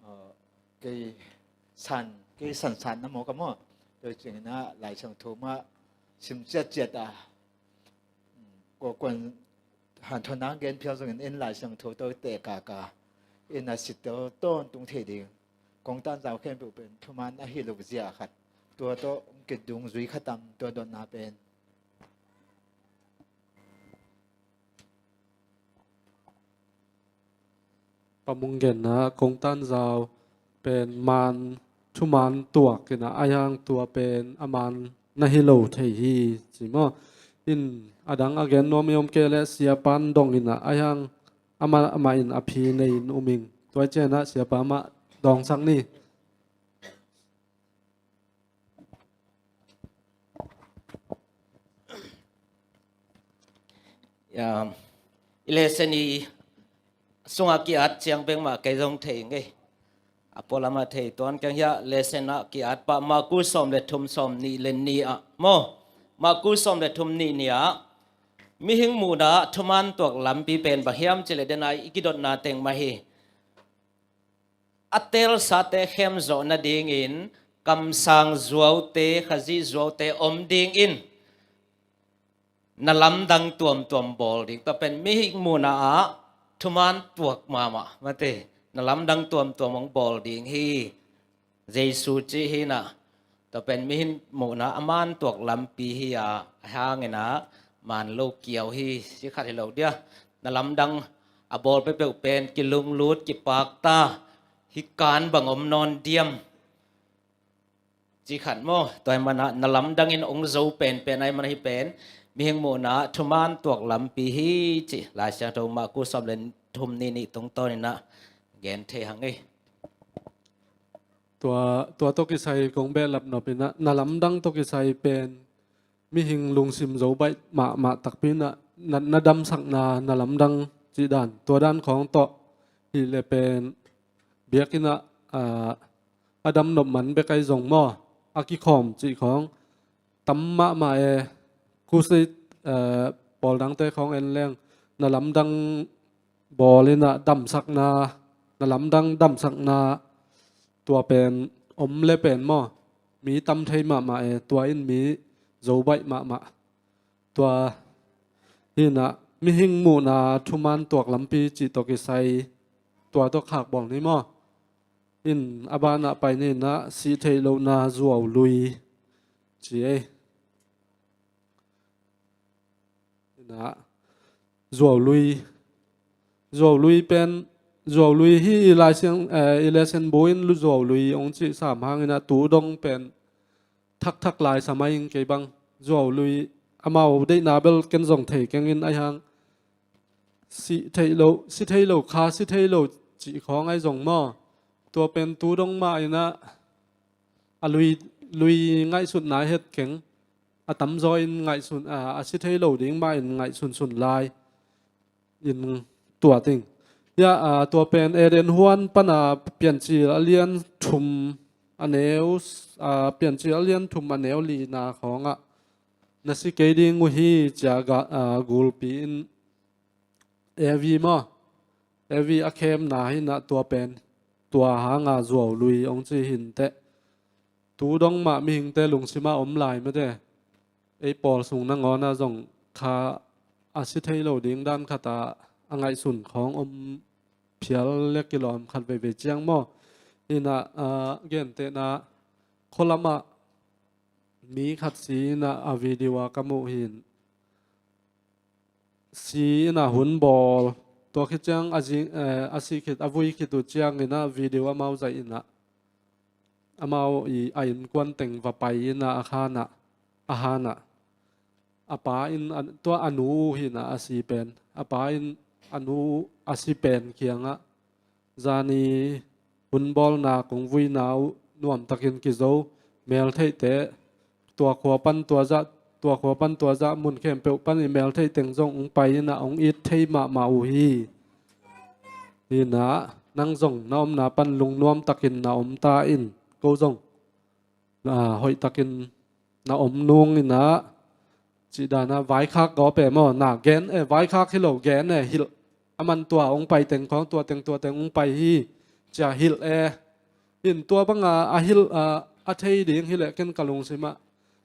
ah, kei san, kei sansan na mawk a maw. Tua ciangin ah Lai Siangtho mah sim ciatciat a, kuakuan hanthawn nang gen phial zongin, en Lai Siangtho tawh teh kaka in a sit tawntung thei ding. Kong tanzau khempeuh pen thuman ahi lo zia khat, tua tawh kidung zui kha tam, tua dotna pen. Pa Mung genna kong tanzau pen man, thuman tuak in ah, ahi hang tua pen a man na hi lo thei hi, ci maw? In a dang a gen nuam i om kei leh Sia Pan dong in ah, ahi hang amah, amah in a phi nei in um ing. Tua ciangin ah Sia Pa mah dawngsak ni. Ya, i lesson i sungah ki-at ciang bek mah kei zong thei ngei. A pualam ah thei tuan keng hiah, lesson ah ki-at pah Marku sawm le thum, sawm nih le nih ah maw. Marku sawm le thum, nih nih ah, mihing muhna ah thuman tuak lampi pen bang hiam cih leh, den a i kidotna teng mah hi. A teelsate khemzawh nadingin kamsang zuaute, Khazih zuaute om dingin na lamdang tuamtuam bawl ding. Tua pen mihing muhna ah thuman tuak mahmah, mate, na lamdang tuamtuam hong bawl ding hi. Jesu cih hi in ah, tua pen mihing muhna a man tuak lampi hi a, a hang in ah man lo kiau hi, ci khat hi lo dia. Na lamdang a bawl peuhpeuh pen kilunglut, kipakta, hih kan bang om nawn diam, ci khat maw. Tua ahih manin ah na lamdang in hong zo penpen ahih manin ah, hih pen mihing muhna thuman tuak lampi hi, ci Lai Siangtho Marku sawm le thum, nih nih tungtawn in ah gen thei hang ei. Tua, tua tawh kisai kong behlap nop in ah, na lamdang tawh kisai pen mihing lungsim zo baih mahmah takpi in ah, na, na damsakna, na lamdang cih dan, tua dan khawng tawh hi le pen biakinn ah a dam nop man bek ahi zong maw, a kikhawm cih khawng tam mahmah e. Crusade pawl dangte khawng en leng na lamdang bawl in ah damsakna, na lamdang damsakna tua pen om le pen maw, mi tam thei mahmah e, tua in mi zo baih mahmah. Tua hi in ah mihing muhna thuman tuak lampi cih tawh kisai tua tawh khak bawl ni maw. In a banah pai ni in ah sih theih lohna zuau lui ci ei. Inah zuau lui, zuau lui pen, zuau lui hi i Lai Siang, eh, i Lai Siangtho in lu zuau lui hong cih sam hang inah tu dong pen thakthak lai sa mai ing kei bang. Zuau lui amau deihna bel ken zong thei keng in ahi hang sih theih lo, sih theih lo, kha sih theih lo cih khawng ahi zong maw. Tua pen tu dong mah inah a lui, lui ngaihsutna het keng. A tamzaw in ngaihsun, a, a sih thei lo ding mah in ngaihsunsun lai in tua ting. Hiah, a, tua pen Eden huan pana Piancil a lian thum a neu, a, Piancil a lian thum a neu lina khawngah na si kei ding uh hi cia ga, a, gulpi in Evi maw? Evi a khemna hi inah tua pen tua hanga zuau lui hong ci hi inteh. Tu dong mah mihingte lungsimah om lai mate. Ei pawl sung nangawnah zong kha a sih thei lo ding dan khatah a ngaihsun khawng om phial le kilawm khat veivei ciang maw? Inah, a, gentehna khualamah mi khat si inah a video ah ka muh hi in. Si inah hun bawl, tua khit ciang a zing, eh, a sih khit, a vui khit uh ciang inah video amau zaih inah amau i a innkuan teng va pai inah a khanah, a hanah a pa in a, tua a nu uh hi inah a si pen, a pa in a nu uh a si pen kiangah zani hun bawlna kong vuina uh nuamtakin kizo, meltheihte tua khua pan tua zah, tua khua pan tua zah mun khempeuh pan i meltheih teng zong hong pai inah hong it thei mahmah uh hi. Hi inah nang zong na omna pan lungnuamtakin na om ta in, ko zong, a, hoihtakin na om nung inah cih danah vaikhak gawp e maw, na gen e, vaikhak hi lo gen e, hilh. A man tua hong pai teng khawng tua teng tua teng hong pai hi cia hilh e. In tua banga a hilh, a, a thei ding hileh ken ka lungsimah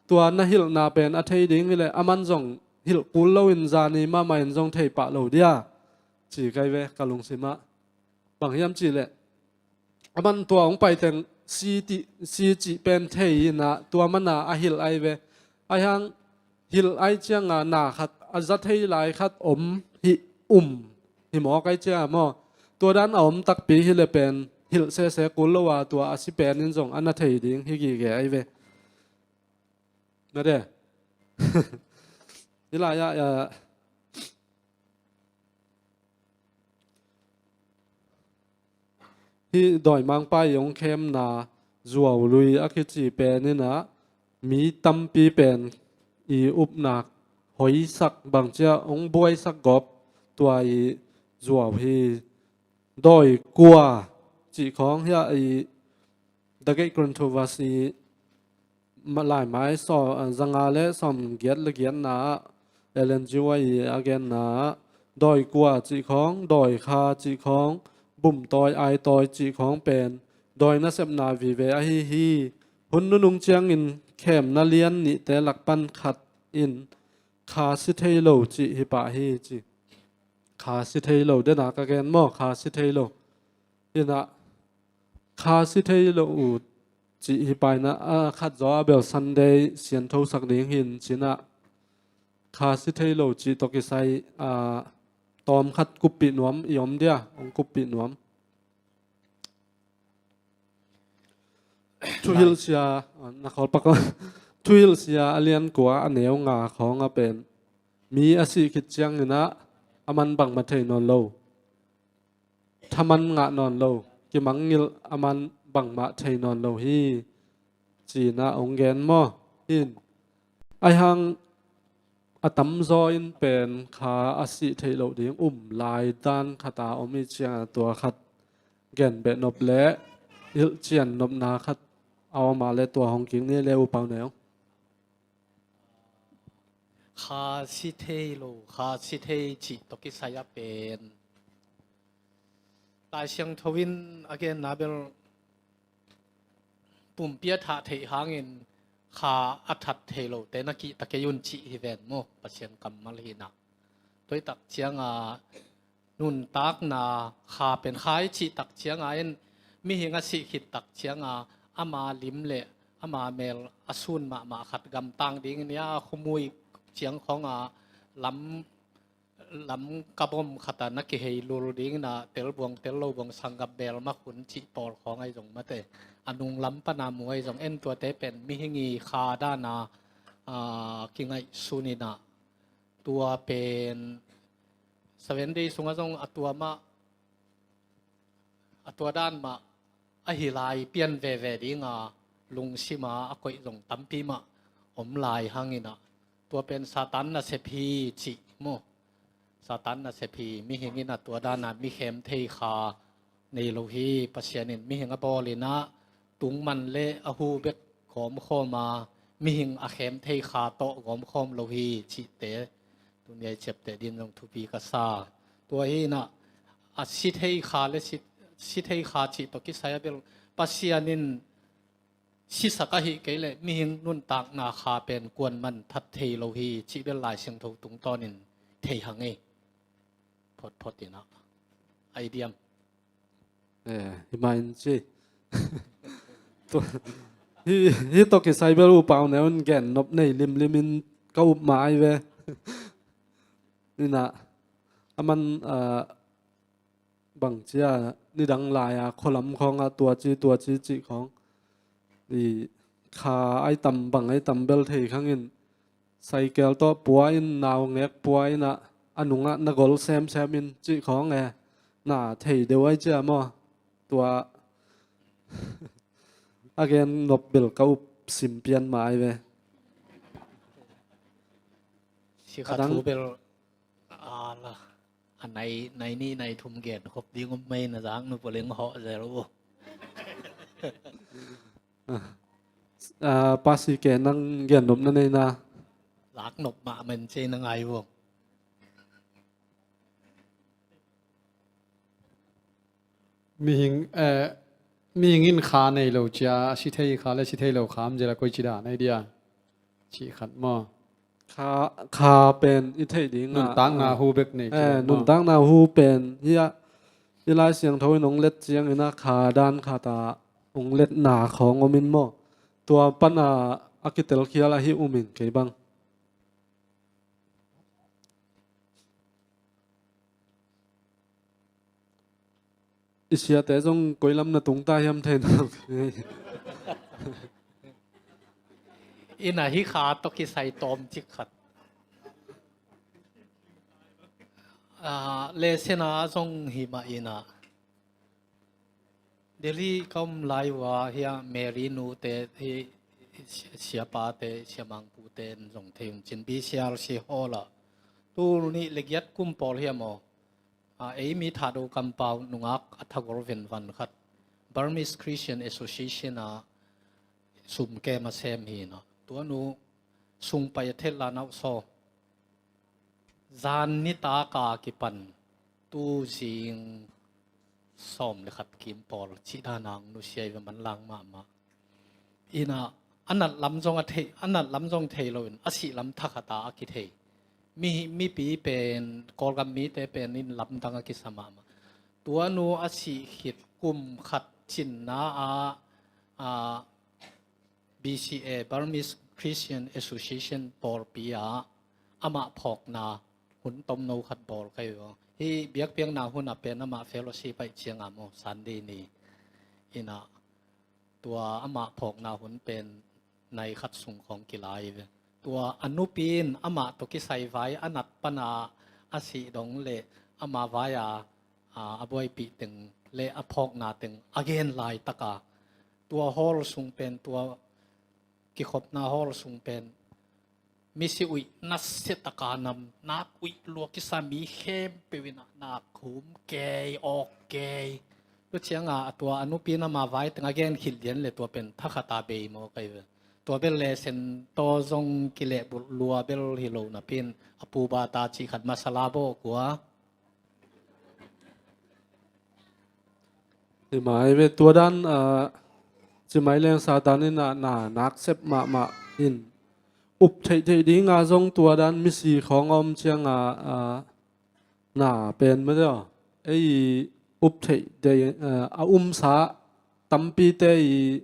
tua na hilhna pen a thei ding hileh a man zong hilh kul loin zani mahmah in zong thei pah lo dia ci kai ve ka lungsimah. Bang hiam cihleh a man tua hong pai teng si cih pen thei inah tua mana a hilh ai ve. Ahi hang hilh ai cianga na khat a za thei lai khat om hi, um hi mawk ai cia maw? Tua dan a om takpi hileh pen hilh sese kul lo a tua a si pen in zong a na thei ding hi gige ai ve. Na de. Hi lai ah, ah, hih dawimangpa i hong khemna zuau lui a kici pen inah mi tampi pen i upna hoihsak bangcia hong buaisak gawp tua i zuau hi. Dawi kua cih khawng hiah i The Great Controversy, ma-, laimai saw, a, zanga le sawm giat le giatna ah Ellen G. White i a genna ah dawi kua cih khawng, dawi kha cih khawng, bumtawi aitawi cih khawng pen dawi nasepna vive ahi hi. Hun nunung ciangin khemna lian nihte lak pan khat in kha si thei lo cih hi pah hi ci. Kha si thei lo dena ka gen maw, kha si thei lo. Inah kha si thei lo uh cih hi pah inah, a, khat zaw a bel Sunday sianthosak ding hi in cinah kha si thei lo cih tawh kisai, a, tawm khat kuppih nuam i om dia, hong kuppih nuam. Thuhilhsia, a, na khawlpak aw. Thuhilhsia a lian kua a neu nga khawng a pen mi a sih khit ciang inah a man bangmah thei nawn lo. Thaman ngah nawn lo, kimangngilh a man bangmah thei nawn lo hi. Cinah hong gen maw? Hin. Ahi hang a tamzaw in pen kha a sih theih loh ding um lai dan khat a om i ciang a, tua khat gen beh nop leh hilhcian nopna khat a om a leh tua hong kik ni leh U Pau Neu. Kha si thei lo, kha si thei cih tawh kisai a pen Lai Siangtho in a genna bel pumpi a thah theih hangin kha a that thei lote na kihta kei un cih hi ven maw, Pasian kammal hi na. Tua i tak cianga nuntakna kha pen kha i cih tak cianga in mihing a sih khit tak cianga ama lim le ama mel a sun mahmah khat gamtang dingin ia khumui ciang khawnga lam lam kabom khata na kihei lul dingina telbuang tello buang sanggam bel mak hun cih pawl khawng ahi zong mate a nunglam pana mu ahi zong en tuate pen mihing i kha dana kingaih sunina tua pen Seven Day sunga zong a tua mah a tua dan mah a hi lai pian veve dinga lungsima a koih zong tampi mah om lai hangina tua pen Satan nasep hi cih maw? Satan nasep hi, mihing in a tua dana mi khem thei kha nei lo hi. Pasian in mihing a bawlina tungman le a hu bek gawmkhawma mihing a khem thei kha tawh gawmkhawm lo hi cihte tunia i ciapteh din zong thupi ka sa. Tua hina a si thei kha le si thei kha cih tawh kisai a bel Pasian in sisak ahi kei leh mihing nuntakna kha pen kuanman that thei lo hi cih bel Lai Siangtho tungtawnin thei hang ei. Photphot ina aidiam. Eh, hi mah in ci. Hi tawh kisai bel U Pau Neu in gen nop nei limlimin ka up mah ai ve. Ina a man bangcia nidang lai-a khualam khawngah tuaci tuaci cih khawng i kha ai tam bang ai tam bel thei khangin saikel tawh pua in naungek pua inah a nungah na gol semsem in cih khawng e na thei deuh ai cia maw? Tua a gen nop bel ka up simpian mah ai ve. Sikha thu bel a la a nai nai nih nai thum gen khop ding um mai na zak nu poleng hawh zel uh. Pasi ke nang gen nop na nei na. Lak nop mah men cei na ngai vong. Mihing mihing in kha nei lo cia a si thei kha le si thei lo kha am zela koi ci dan ai dia. Cih khat maw? Kha pen i theih dingah nuntakna hu bek nei ci. Nuntakna hu pen hiah i Lai Siangtho in hong let ciangin ah kha dan khat ah hong letna khawng om in maw? Tua pana a kitelkhial ahi um in kei bang. I siate zong koi lam na tung ta hiam thei na. Ina hi kha tawh kisai tawm cik khat. Lesena zong hi mah ina. Delhi ka um lai uh a hiah Mary nute hi siapate siamangpute in zong thei un cin B C R C hall ah tul nih le giat kum pawl hiam aw. Ei mi Thado kampau nungak a thagor venvan khat Burmese Christian Association ah sumkem a sem hi na. Tua nu sungpai a thet la nauh saw. Zan nitaka kipan tu zing sawm le khat kim pawl cih dana ang nusia i ve manlang mahmah. Ina a nat lam zong a thei, a nat lam zong thei loin a sih lam thakhata a kithei. Mi, mipi pen Kawlgam mite pen in lamdang a kisa mahmah. Tua nu a sih khit kum khat cinna ah, ah, B C A, Burmese Christian Association pawlpi ah amah phawkna hun tomno khat bawl ka hi uh. Hih biakpiakna hun a pen amah fellowship aih cianga maw Sunday ni ina tua amah phawkna hun pen nai khat sung khawng kilai ve. Tua a nupi in amah tawh kisai vai a nat pana a sih dong le ama vai a a buaipih teng le a phawkna teng a gen laitaka tua hall sung pen, tua kikhopna hall sung pen misi uih nasia taka nam nak uih lua kisa mi khempeuh in ah nak khum kei awk kei. Tua ciangah a tua a nupi in ama vai tengah gen khit lian le tua pen thakhat a bei maw kai ve. Tua bel le sen taw zong kilehbulh lua bel hi lo napi in a pu bata cih khat masala bawh kua. Hi mai ve tua dan, ah, ci mai leng Satan in ah na nak sep mahmah in up theihtheih dingah zong tua dan misi khawng a om ciangah, ah, na pen mah deuh ei up theih dei, ah, a umsa tampite i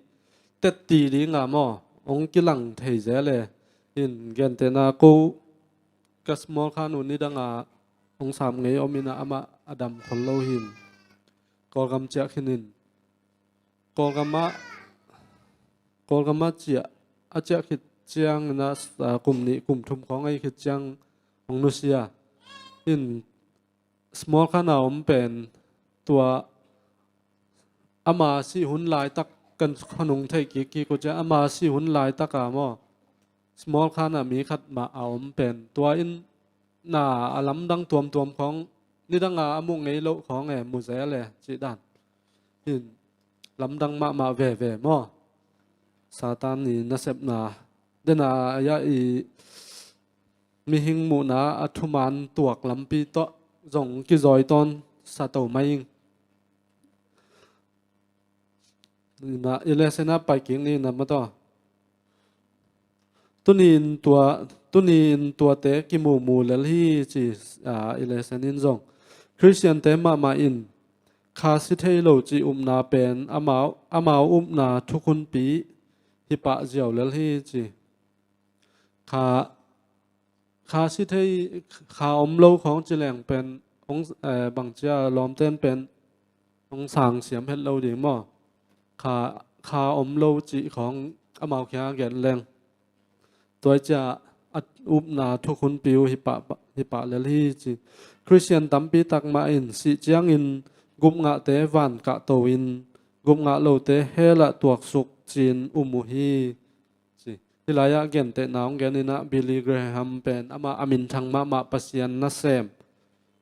tetti dingah maw hong kilang thei zel e. In gentehna ko ka small khan uh nidangah hong sam ngei om in ah amah a dam khol lo hi. Kawlgam ciah khin in Kawlgam ah, Kawlgam ah ciah, a ciah khit ciangin ah, ah, kum nih kum thum khawng ei khit ciang hong nusia. In small khan a om pen tua ama sih hun laitak kan khonung thei kik kik uh ciang ama sih hun laitak a maw small khan a mi khat mah a om pen tua in na a lamdang tuamtuam khawng nidang a a muh ngei loh khawng e mu zel e cih dan. Hin lamdang mahmah veve maw? Satan i nasepna dena a ya i mihing muhna a thuman tuak lampi tawh zong kizawi tawn sa to mai ing. Ina i lesson ah pai kik ni na mataw. Tuni in tua, tuni in tuate kimumu lel hi ci, ah, i lesson in zong Khristiante mahmah in kha si thei lo ci upna pen amau, amau upna thukhunpi hi pah ziau lel hi ci. Kha, kha si thei, kha om lo khawng ci leng pen hong, eh, bangcia lawmten pen hong sang siam het lo ding maw? Kha, kha om lo cih khawng amau khia gen leng tua cia a upna thukhunpi uh hi pah, hi pah lel hi ci. Khristian tampi tak mah in sih ciangin gupngahte van kahto in gupngah lote hell ah tuaksuk cin um uh hi. Ci. Hih lai-ah gentehna hong gen in ah Billy Graham pen amah a minthang mahmah Pasian nasem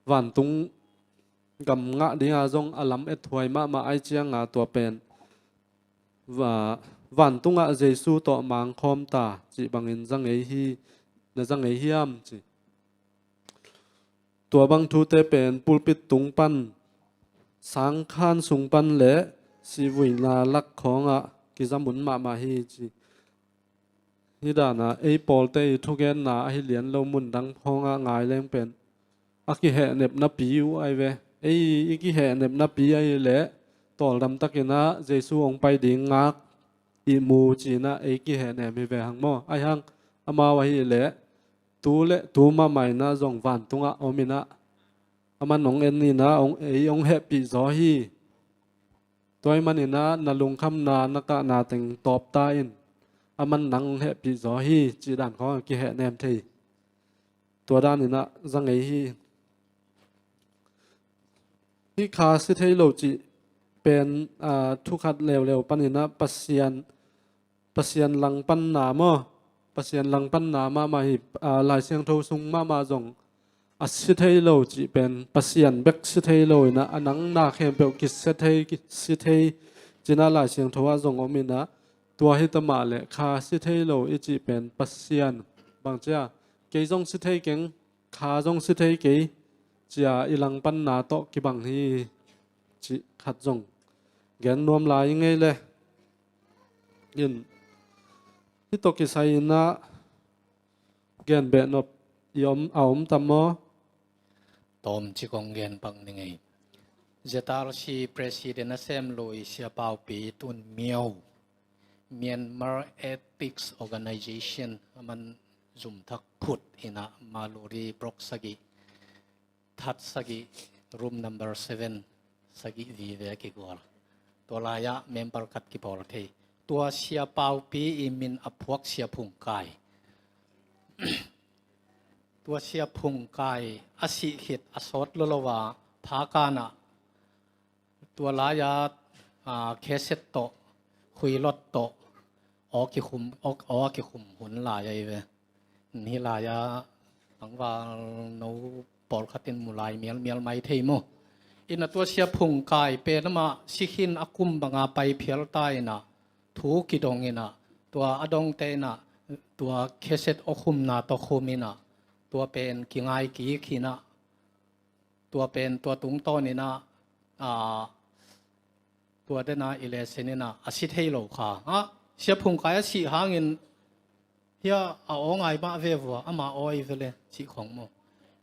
vantung gam ngah dingah zong a lam ethuai mahmah ai cianga tua pen va, vantungah Jesu tawh mangkhawm ta cih bangin za ngei hi, na za ngei hiam ci. Tua bang thute pen pulpit tung pan, sangkhan sung pan le sihvuina lak khawngah kizamun mahmah hi ci. Hih danah ei pawlte i thugenna ahi lian lo mundang khawngah ngai leng pen a kihehnepnapi uh ai ve. Ei i kihehnepnapi ahi leh tawldam takinah Jesu hong pai ding ngak ihmu cinah ei kihehnem hi ve hang maw? Ahi hang amau ahi leh tu le tu mahmah inah zong vantungah om inah aman hong en inah ei hong hehpih zaw hi. Tua ahih maninah na lungkhamna na kahna teng tawpta in aman nang hong hehpih zaw hi cih dan khawng a kihehnem thei. Tua daninah za ngei hi. Hih kha si thei lo cih pen, ah, thukhat leuleu paninah Pasian Pasian langpanna maw? Pasian langpanna mahmah hi, aa, Lai Siangtho sung mahmah zong a si thei lo cih pen Pasian bek si thei lo inah a nang na khempeuh kisia thei, kisia thei cinah Lai Siangtho ah zong om inah tua hi ta mah le kha si thei lo i cih pen Pasian bangcia kei zong si thei keng, kha zong si thei kei cia i langpanna tawh kibang hi cih khat zong gen nuam lai i ngei le. In hih tawh kisai inah gen behnop i om, a om tam maw? Tawm ci kong gen pak ni ngei. Z R C President a sem lui Sia Paupi Tun Myo, Myanmar Ethics Organization a man zumthak phut inah Maluri Block sagih that sagih, room number seven, sagih vive a kigual. Tua lai-ah member khat kipawl thei. Tua Sia Paupi i min a phuak Sia Phungkai. Tua Sia Phungkai a sih khit a sawt lolo a phakanah tua lai-a, aa, kheset tawh, khuilot tawh, aw kikhum, aw, aw a kikhum hun lai ahi ve. Hih lai-a tangval no pawlkhat in mu lai mialmial mai thei maw? Ina tua Sia Phung Kai pen amah sikhin a kum banga pai phial ta ina thu kidong ina tua a dongte ina tua kheset awkhumna tawh khum ina tua pen kingai kik ina tua pen tua tungtawn ina tua dena i lesin ina a si thei lo kha. Sia Phung Kai a sih hangin hia a aw ngai mah ve vua, ama aw i vele cih khong maw?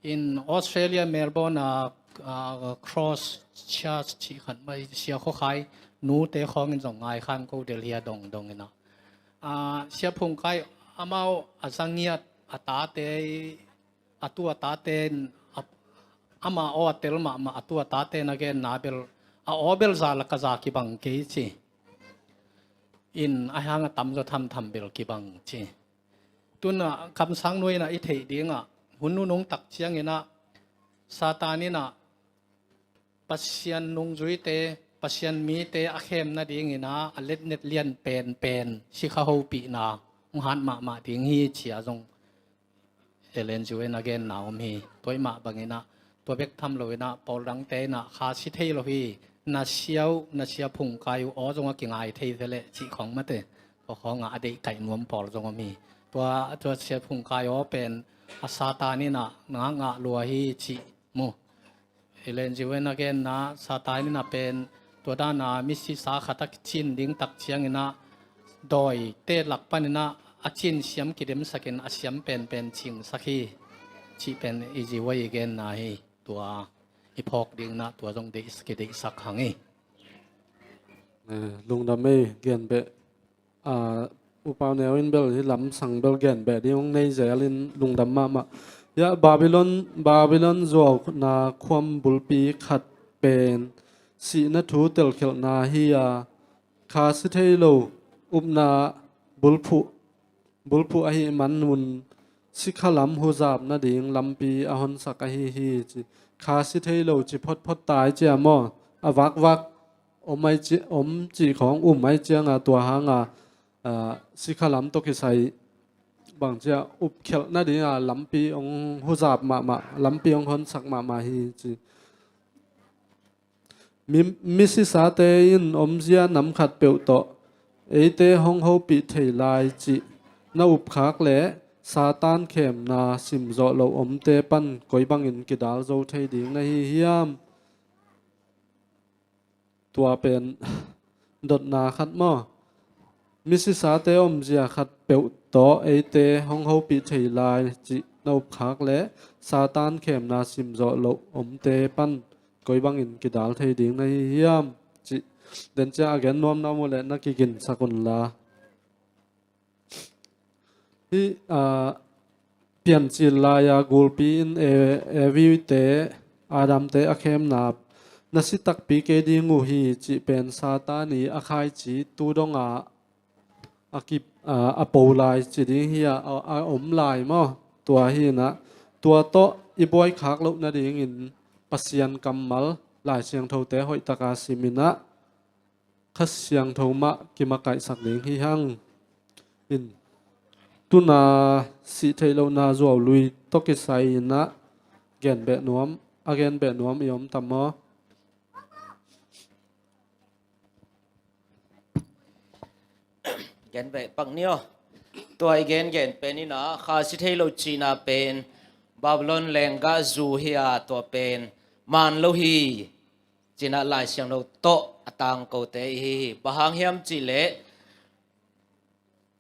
In Australia Melbourne a Cross Church cih khat mai Sia Khua Khai nute khawngin zong ngai khan ko Delhi a dongdong ina Sia Phung Kai amau a zangiat a tate a tu a tate in ama aw a tel mahmah a tu a tate na genna bel a aw bel za la ka za kibang kei ci. In a hang a tamzaw thamtham bel kibang ci. Tuna kamsang nuai ina i theih dinga hun nunung tak ciang ina Satan ina Pasian nungzuite, Pasian mite a khem nading ina a letnet lian penpen sikha hopihna hong hat mahmah ding hi cia zong Ellen G. White in a genna om hi. Tua i mah bang ina tua bek tham lo ina pawl dangte ina kha si thei lo hi. Na sia uh, na Sia Phung Kai uh aw zong a kingai thei vele cih khong mate tua khong a a deih kaih nuam pawl zong om hi. Tua tua Sia Phung Kai aw pen a Satan ina ngakngah lua hi cih mu. Ellen G. White in a genna Satan ina pen tua dana misisa khat a kicin ding tak ciang ina dawite lak pan ina a cin siam kidemsakin a siam penpen cingsak hi cih pen i G. White i genna hi. Tua i phawk ding ina tua zong deih kideihsak hang hi. Lungdam ei gen beh. Upau neu in bel hi lamsang bel gen beh ding hong nei zel in lungdam mahmah. Hiah Babylon, Babylon zuauna khuam bulpi khat pen sihna thu telkhelhna hi a kha si thei lo upna bulphuh bulphuh ahih man un sikha lam huzap nading lampi a honsak ahi hi ci. Kha si thei lo ci photphot tai cia maw? A vakvak om ai ci, om cih khawng um ai cianga tua hanga sikha lam tawh kisai bang cia upkhelh nadinga lampi hong huzap mahmah, lampi hong honsak mahmah hi ci. Mi, misisate in omzia nam khat peuh tawh eite hong hopih thei lai cih na upkhak leh Satan khemna simzawh loh omte pan koi bangin kidal zo thei ding na hi hiam? Tua pen dotna khat maw? Misisate omzia khat peuh tawh eite hong hopih thei lai cih na upkhak leh Satan khemna simzawh loh omte pan koi bangin kidal thei ding na hi hiam? Cih den cia a gen nuam na om uh leh na kiginsak unla. Hih Piancil lai-a gulpi in Evite, Adamte a khemna na si takpi kei ding uh hi cih pen Satan i a khaici tu dongah a kip a po lai ci ding hi a, a om lai maw? Tua hi inah tua tawh i buaikhak loh nadingin Pasian kammal Lai Siangthote hoihtaka sim inah Kha Siangtho mah kimakaihsak ding hi hang. In tuna sih theih lohna zuau lui tawh kisai inah gen beh nuam, a gen beh nuam i om tam maw? Gen beh pak ni aw. Tua i gen gen pen inah kha si thei lo cihna pen Babylon lenggah zu hi a, tua pen man lo hi. Cinah Lai Siangtho tawh a tangkote i hi hi. Bang hang hiam cihleh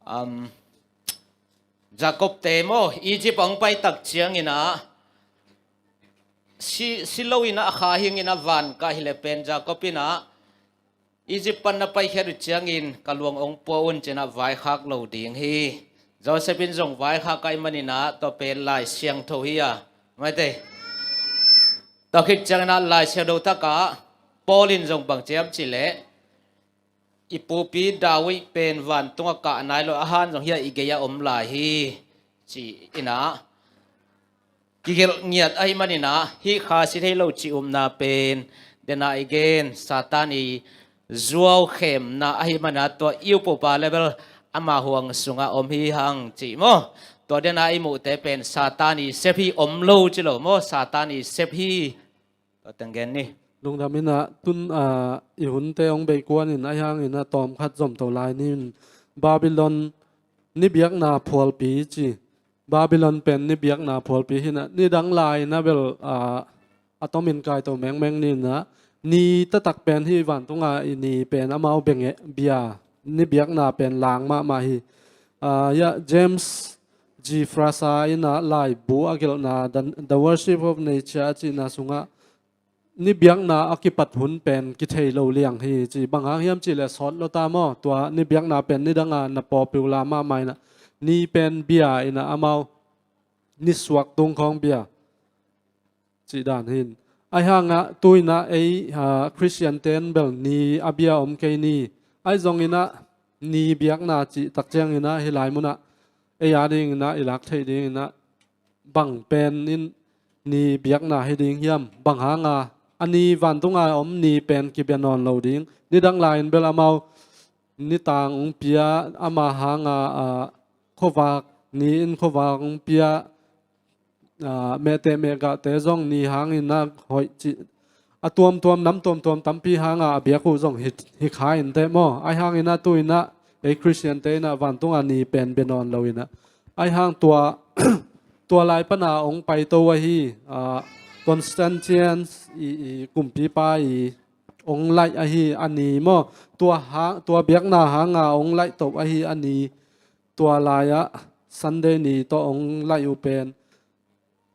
um, Jacob te maw Egypt a hong pai tak cianginah si, si lo inah a kha hinginah van kah hileh pen Jacob inah Egypt pan na paikhiat uh ciangin ka luang ong pua un cinah vaikhak lo ding hi. Joseph in zong vaikhak ahi maninah tua pen Lai Siangtho hi a. Maite. Tua khit cianginah Lai Siangtho takah Paul in zong bang ciam cihleh i pupi David pen vantungah kah nai lo a han zong hiah i gei-ah om lai hi. Ci inah kigelh ngiat ahi maninah hih kha si thei lo cih upna pen dena i gen Satan i zuau khemna ahi maninah tua i upupa level ama huang sungah om hi hang cih maw? Tua dena i muhte pen Satan i sep hi om lo ci lo maw, Satan i sep hi. Tua teng gen ni. Lungdam in ah tun, ah, i hunte hong bei kuan in ahi hangin ah tawmkhat zom to lai ni in, Babylon ni biakna phualpi ci. Babylon pen ni biakna phualpi hi in ah, nidang lai in ah bel, ah, a tomin kai to mengmeng ni in ah, ni taktak pen hi vantunga i ni pen amau bia, ni biakna pen lang mahmah hi. Ah, ya, James G. Fraser in ah laibu a gelhna The, The Worship of Nature a cihna sungah ni biakna a kipat hun pen kithei lo liang hi ci. Bang hang hiam cih leh sawt lo ta maw, tua ni biakna pen nidanga na popular mahmah in ah, ni pen bia in ah amau ni suak tung khawng bia cih dan hi in. Ahi hangah tu in ah ei, ah, Khristian ten bel ni a bia om kei ni. Ahi zongin ah ni biakna cih tak ciangin ah hih lai munah ei a dingin ah i lak theih dingin ah bang pen in ni biakna hi ding hiam? Bang hanga a ni vantunga om ni pen kibia nawn lo ding? Nidang lai-in bel amau nitang hong pia, ama hanga, ah, khuavak, ni in khuavak hong pia, ah, mehteh mehgahte zong ni hangin ah hoih cih, a tuamtuam, nam tuamtuam tampi hanga a biak uh zong hi, hi kha inteh maw. Ahi hangin ah tu in ah ei Khristiante in ah vantunga ni pen bia nawn lo in ah, ahi hang tua, tua lai pana hong paito ahi, ah, Constantine i, i kumpipa i hong laih ahi a ni maw. Tua hang, tua biakna hanga hong laih to ahi a ni, tua lai-ah Sunday ni tawh hong laih uh pen,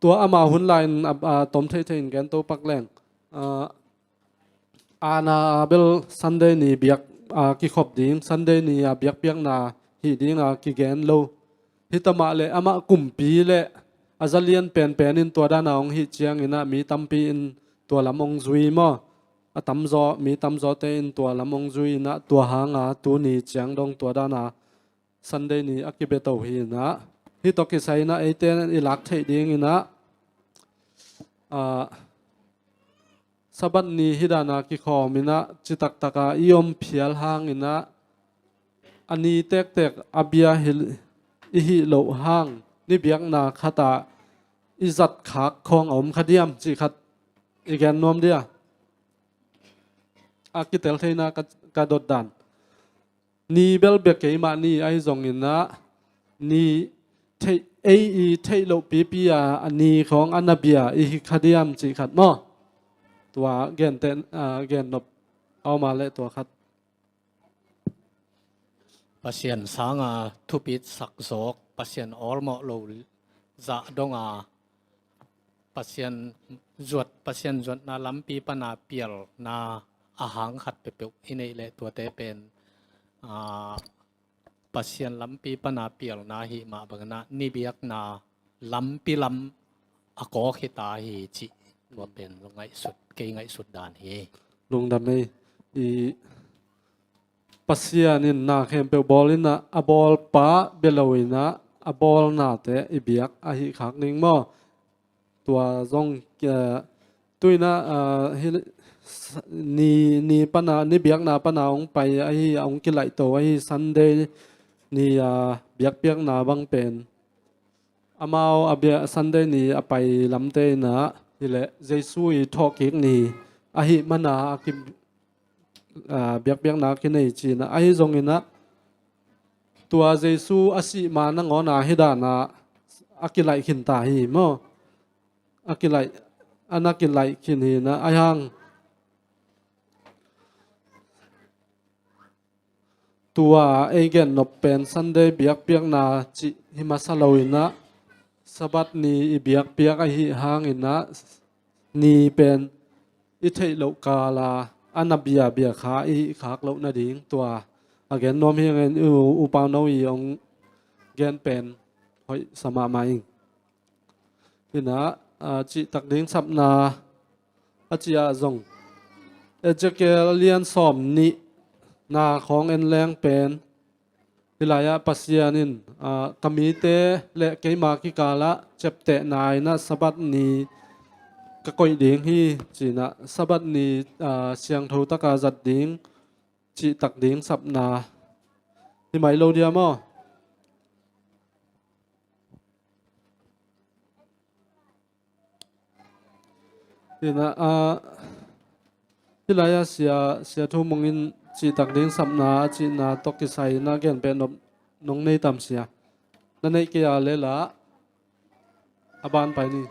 tua ama hun lai-in a, a tom theithei in gen to pak leng. Ah, ana bel Sunday ni biak, ah, kikhop ding, Sunday ni a biakpiakna hih dinga kigen lo. Hi tamah le amah kumpi le a zalian penpen in tua dana hong hih ciangin ah mi tampi in tua lam hong zui maw. A tamzaw, mi tamzawte in tua lam hong zui in ah tua hanga tuni ciang dong tua dana Sunday ni a kibia to hi in ah, hih tawh kisai in ah eite i lak theih dingin ah, ah, Sabbath ni hih dana kikhawm in ah citak taka i om phial hangin ah, a ni tektek a bia hi, i hih loh hang ni biakna khatah i zat khak khawng a om kha diam cih khat i gen nuam dia. A kitel theihna ka, ka dot dan. Ni bel bia keimah ni ahi zongin ah, ni theih, ei i theih loh pipi a, a ni khawng a na bia i hi kha diam cih khat maw. Tua genteh, ah, gennop a om a leh tua khat. Pasian sanga thupit sak zawk, Pasian awlmawh lo zah donga, Pasian zuat, Pasian zuatna lampi pana pialna a hang khat peuhpeuh i neih leh tuate pen, aa, Pasian lampi pana pialna hih mah bangin ah ni biakna lampi lam a kawk hi ta hi cih tua pen ngaihsut, kei ngaihsut dan hi. Lungdam ei. I Pasian in na khempeuh bawl in ah, a bawlpa bia lo in ah, a bawlnate i biak ahi khak ding maw? Tua zong, eh, tu in ah, ah, hi, s-, ni, ni pana, ni biakna pana hong pai ahi, hong kilaihto ahi Sunday ni, ah, biakpiakna bang pen amau a bia Sunday ni a pai lamte in ah hi leh Jesu i thawhkik ni ahih mana a ki, aa, biakpiakna kinei ci in ah, ahi zongin ah tua Jesu a sih ma nangawn ah hi dan ah a kilaih khin ta hi maw? A kilaih, a na kilaih khin hi in ah, ahi hang tua ei gennop pen Sunday biakpiakna cih hi masa lo in ah, Sabbath ni i biakpiak ahi hangin ah, ni pen i theih loh kala a na biabia kha i hih khak loh nading tua a gen nuam hi ing. U, U Pau No i hong gen pen hoih sa mahmah ing. Hi in ah, a, cihtak ding sapna a cih ah zong Ezekiel lian sawm nih na khawng en leng pen, hih lai-ah Pasian in, a, ka mite le keima kikalah ciaptehna in ah Sabbath ni ka koih ding hi ci in ah, Sabbath ni, a, siangtho taka zat ding cihtak ding sapna hi mai lo dia maw? Hi na, ah, hih lai-ah sia, sia Thu Mung in cihtak ding sapna a cihna tawh kisai na genbeh nop nong nei tam sia? Na neih kei a leh la, a ban pai ni.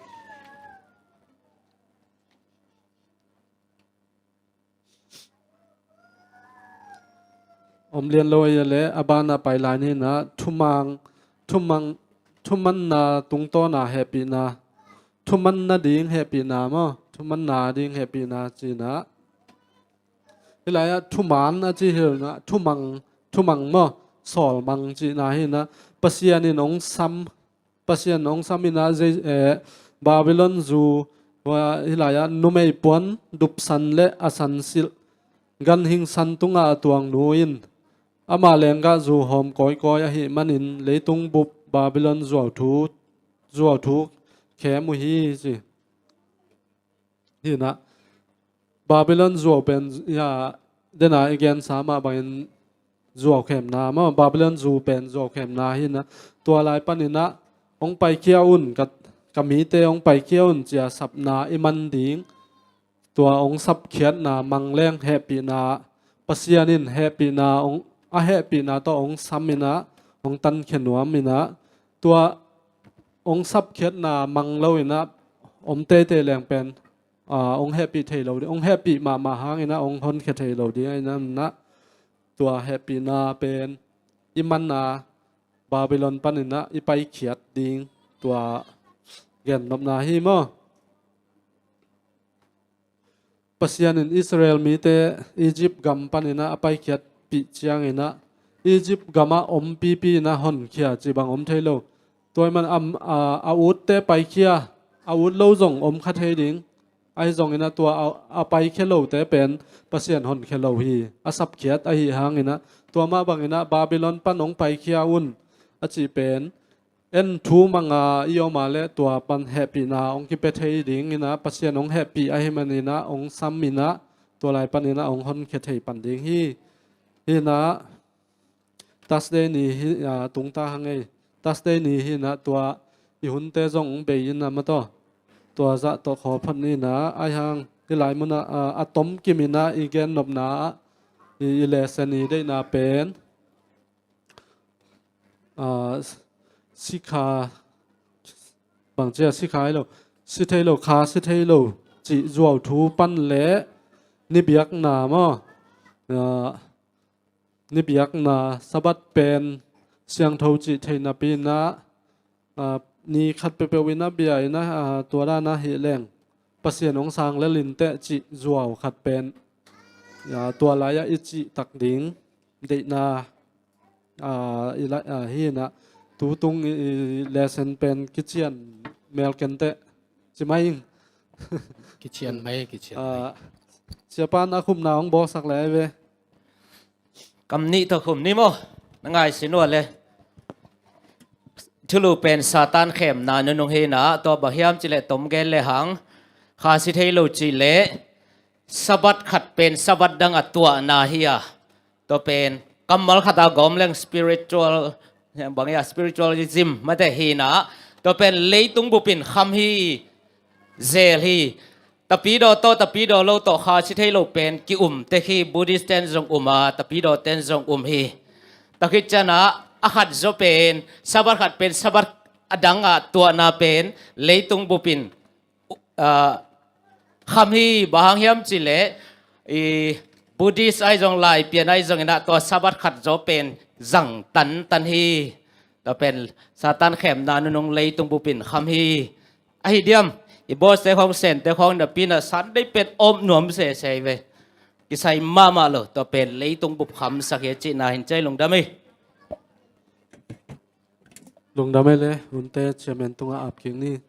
Om lian lo a hi a leh a banah pai lai ni na, thumang, thumang, thumanna tungtawna hehpihna, thumanna ding hehpihna maw, thumanna ding hehpihna ci na. Hih lai-ah thuman a ci hi lo na, thumang, thumang maw, sawlmang cihna hi na, Pasian in hong sam, Pasian hong sam in a zei, eh, Babylon zu, hua, hih lai-ah numei puan dupsan le a sansilh, ganhing san tungah a tuang nu in, amah lenggah zu hawm kawikawi ahih manin leitung bup Babylon zuau thu, zuau thu khem uh hi ci. Hi na, Babylon zuau pen, ya, dena i gensa mah bangin zuau khemna maw, Babylon zu pen zuau khemna hi na. Tua lai panin ah hong paikhia un, ka, ka mite hong paikhia un cia sapna i man ding. Tua hong sapkhiatna mang leng hehpihna, Pasian in hehpihna hong, a hehpihna tawh hong sam in ah, hong tankhia nuam in ah, tua hong sapkhiatna mang lo in ah om teitei leng pen, ah, hong hehpih thei lo ding, hong hehpih mahmah hangin ah hong honkhia thei lo ding ahih manin ah, tua hehpihna pen i man a, Babylon panin ah i paikhiat ding, tua gennopna hi maw. Pasian in Israel mite Egypt gam panin ah a paikhiatpih ciangin ah, Egypt gamah om pipi in ah honkhia cih bang om thei lo. Tua ahih man a, a, a utte paikhia, a ut lo zong om kha thei ding. Ahi zongin ah tua a, a paikhia lote pen Pasian honkhia lo hi, a sapkhiat ahih hangin ah. Tua mah bangin ah Babylon pan hong paikhia un a cih pen, en thu manga i om a leh tua pan hehpihna hong kipia thei dingin ah, Pasian hong hehpih ahih manin ah hong sam in ah, tua lai panin ah hong honkhia thei pan ding hi. Hi na, Thursday ni hi, ah, tungta hang ei. Thursday ni hi na, tua i hunte zong hong bei in ah maw taw. Tua zah tawh khawl phot ni na, ahi hang hih lai mun ah, ah, a tomkim in ah i gennopna ah, i, i lesson i deihna pen, ah, sikha, bang cia sikha hi lo, si thei lo, kha si thei lo cih zuau thu pan le ni biakna maw, ah, ni biakna, Sabbath pen siangtho cih theih napi in ah, ah, ni khat peuhpeuh in ah bia in ah, ah, tua dan ah hi leng Pasian hong sang lel inteh cih zuau khat pen, ah, tua lai-ah i cihtak ding deihna, ah, i lai, ah, hi in ah, tutung i, i lesson pen kician mel kenteh ci mai ing. Kician mai, kician mai. Ah, siapan a khupna hong bawlsak lai ve. Kam nih tawh khum ni maw? Na ngaihsun uh a le. Thulu pen Satan khemna nunung hi na, tua bang hiam cih leh tom gen le hang, kha si thei lo cih leh Sabbath khat pen Sabbath dang a tuahna hi a. Tua pen kammal khat a gawm leng spiritual, bang hiam, spiritualism mate hi na. Tua pen leitung bup in kham hi, zel hi. Tapidaw tawh, tapidaw lo tawh, kha si thei lo pen ki-um tek hi. Buddhist ten zong um a, tapidaw ten zong um hi. Tua khit ciangin a khat zaw pen, Sabbath khat pen Sabbath a dang a tuahna pen leitung bup in, ah, kham hi. Bang hang hiam cih leh i Buddhist ahi zong, Laipian ahi zongin ah tua Sabbath khat zaw pen zang tantan hi. Tua pen Satan khemna nunung leitung bup in kham hi. Ahi diam, i boss te khawng, Sen te khawng, napi in ah Sunday pen om nuam sese ve. Kisai mahmah lo, tua pen leitung bup khamsak hi a cihna hi. Ciai, lungdam hi. Lungdam hi le, hunte chairman tungah ap kik ni.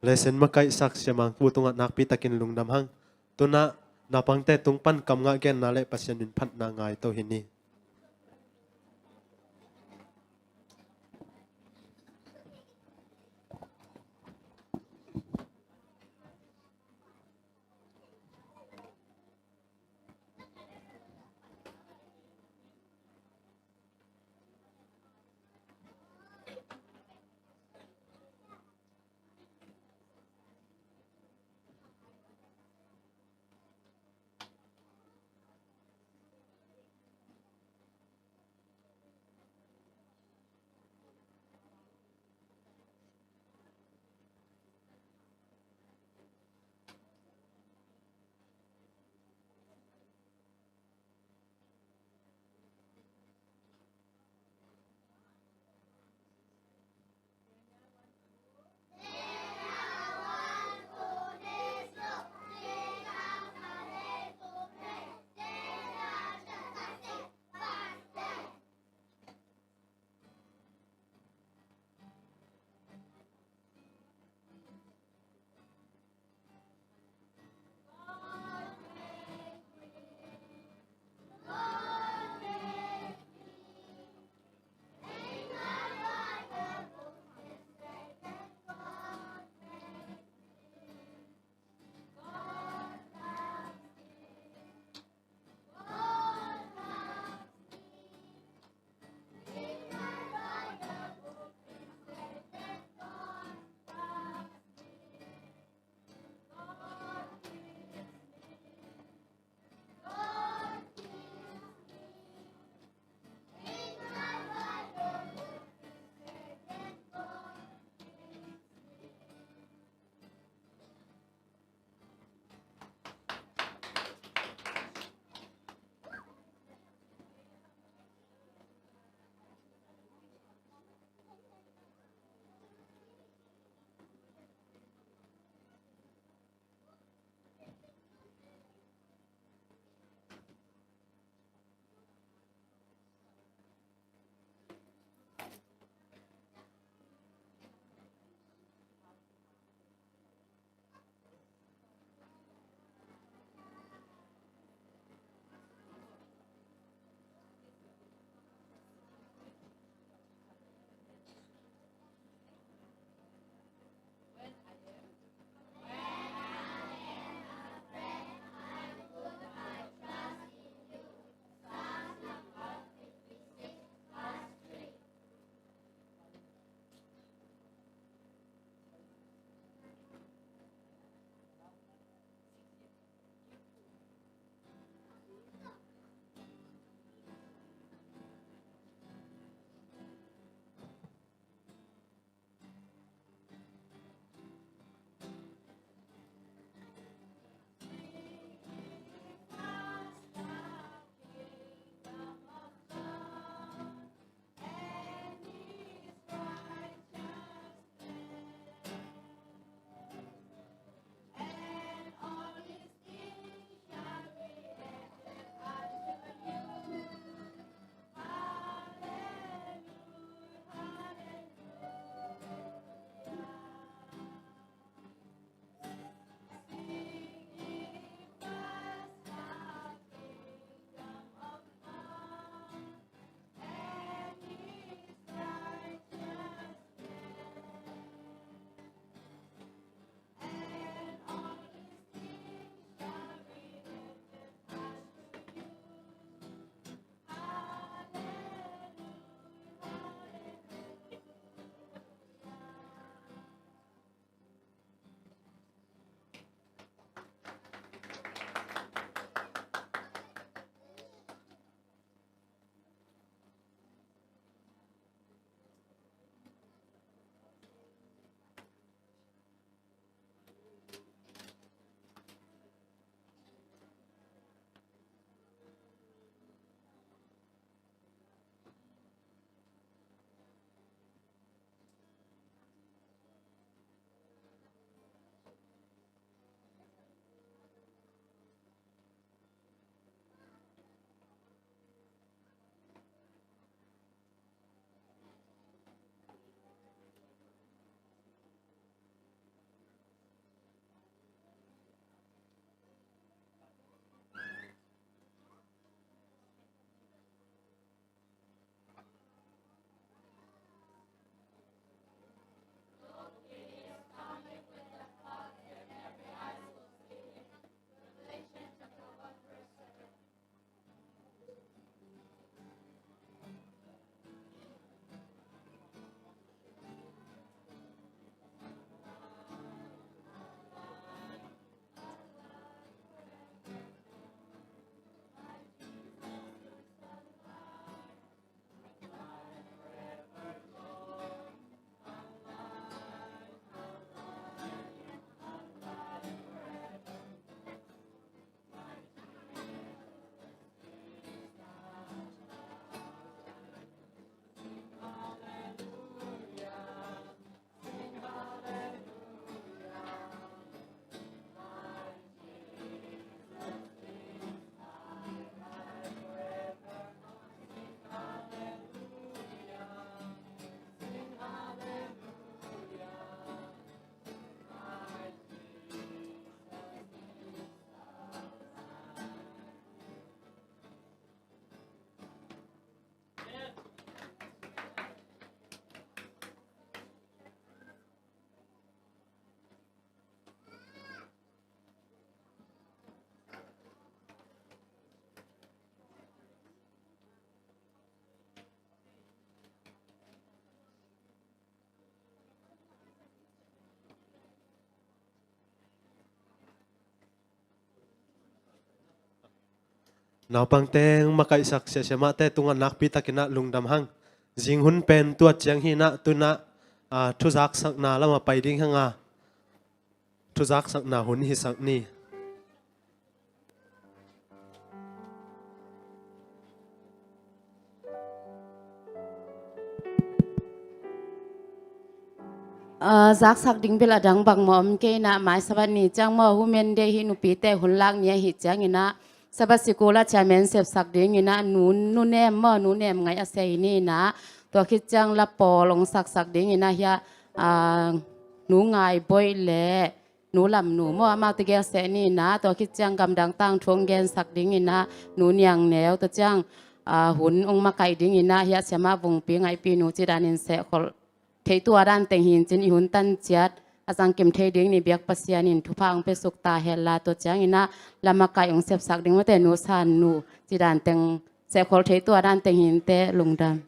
Lesson makaihsak Sia Mang Kpu tungah nakpi takin lungdam hang. Tu-in ah naupangte tung pan kam ngah genna le Pasian min phatna ngai to hi ni. Naupang teng makaihsak siahsiamahte tungah nakpi takinah lungdam hang. Zing hun pen tuat ciang hinah tunah, ah, thuzaksakna lamah pai ding hanga, thuzaksakna hun hisak ni. Ah, zaksak ding bil a dang bangmah om kei inah, mai Sabbath ni ciang maw, Women Day hi, nupite hun lak ni ahi cianginah, Sabbath sikul ah chairman sepsak dinginah, nu, nu nem maw, nu nem ngaih a sei ni inah, tua khit ciang la pawl ong saksak dinginah hiah, ah, nu Ngai Boih le nu Lam Nu maw, amau tegel seh ni inah, tua khit ciang gamdang tangthu ong gensak dinginah, nu Niang Neu, tua ciang, ah, hun ong makaih dinginah hiah siamah Vungpi Ngaihpi Nu ci danin sehkholh thei tua dan teng hin cin, i hun tan ciat a zangkim thei ding ni biak Pasian in thupha ong piasuk ta henla, tua cianginah la makaih ong sepsak ding mate, nu San Nu ci dan teng sehkholh thei tua dan teng hinte, lungdam.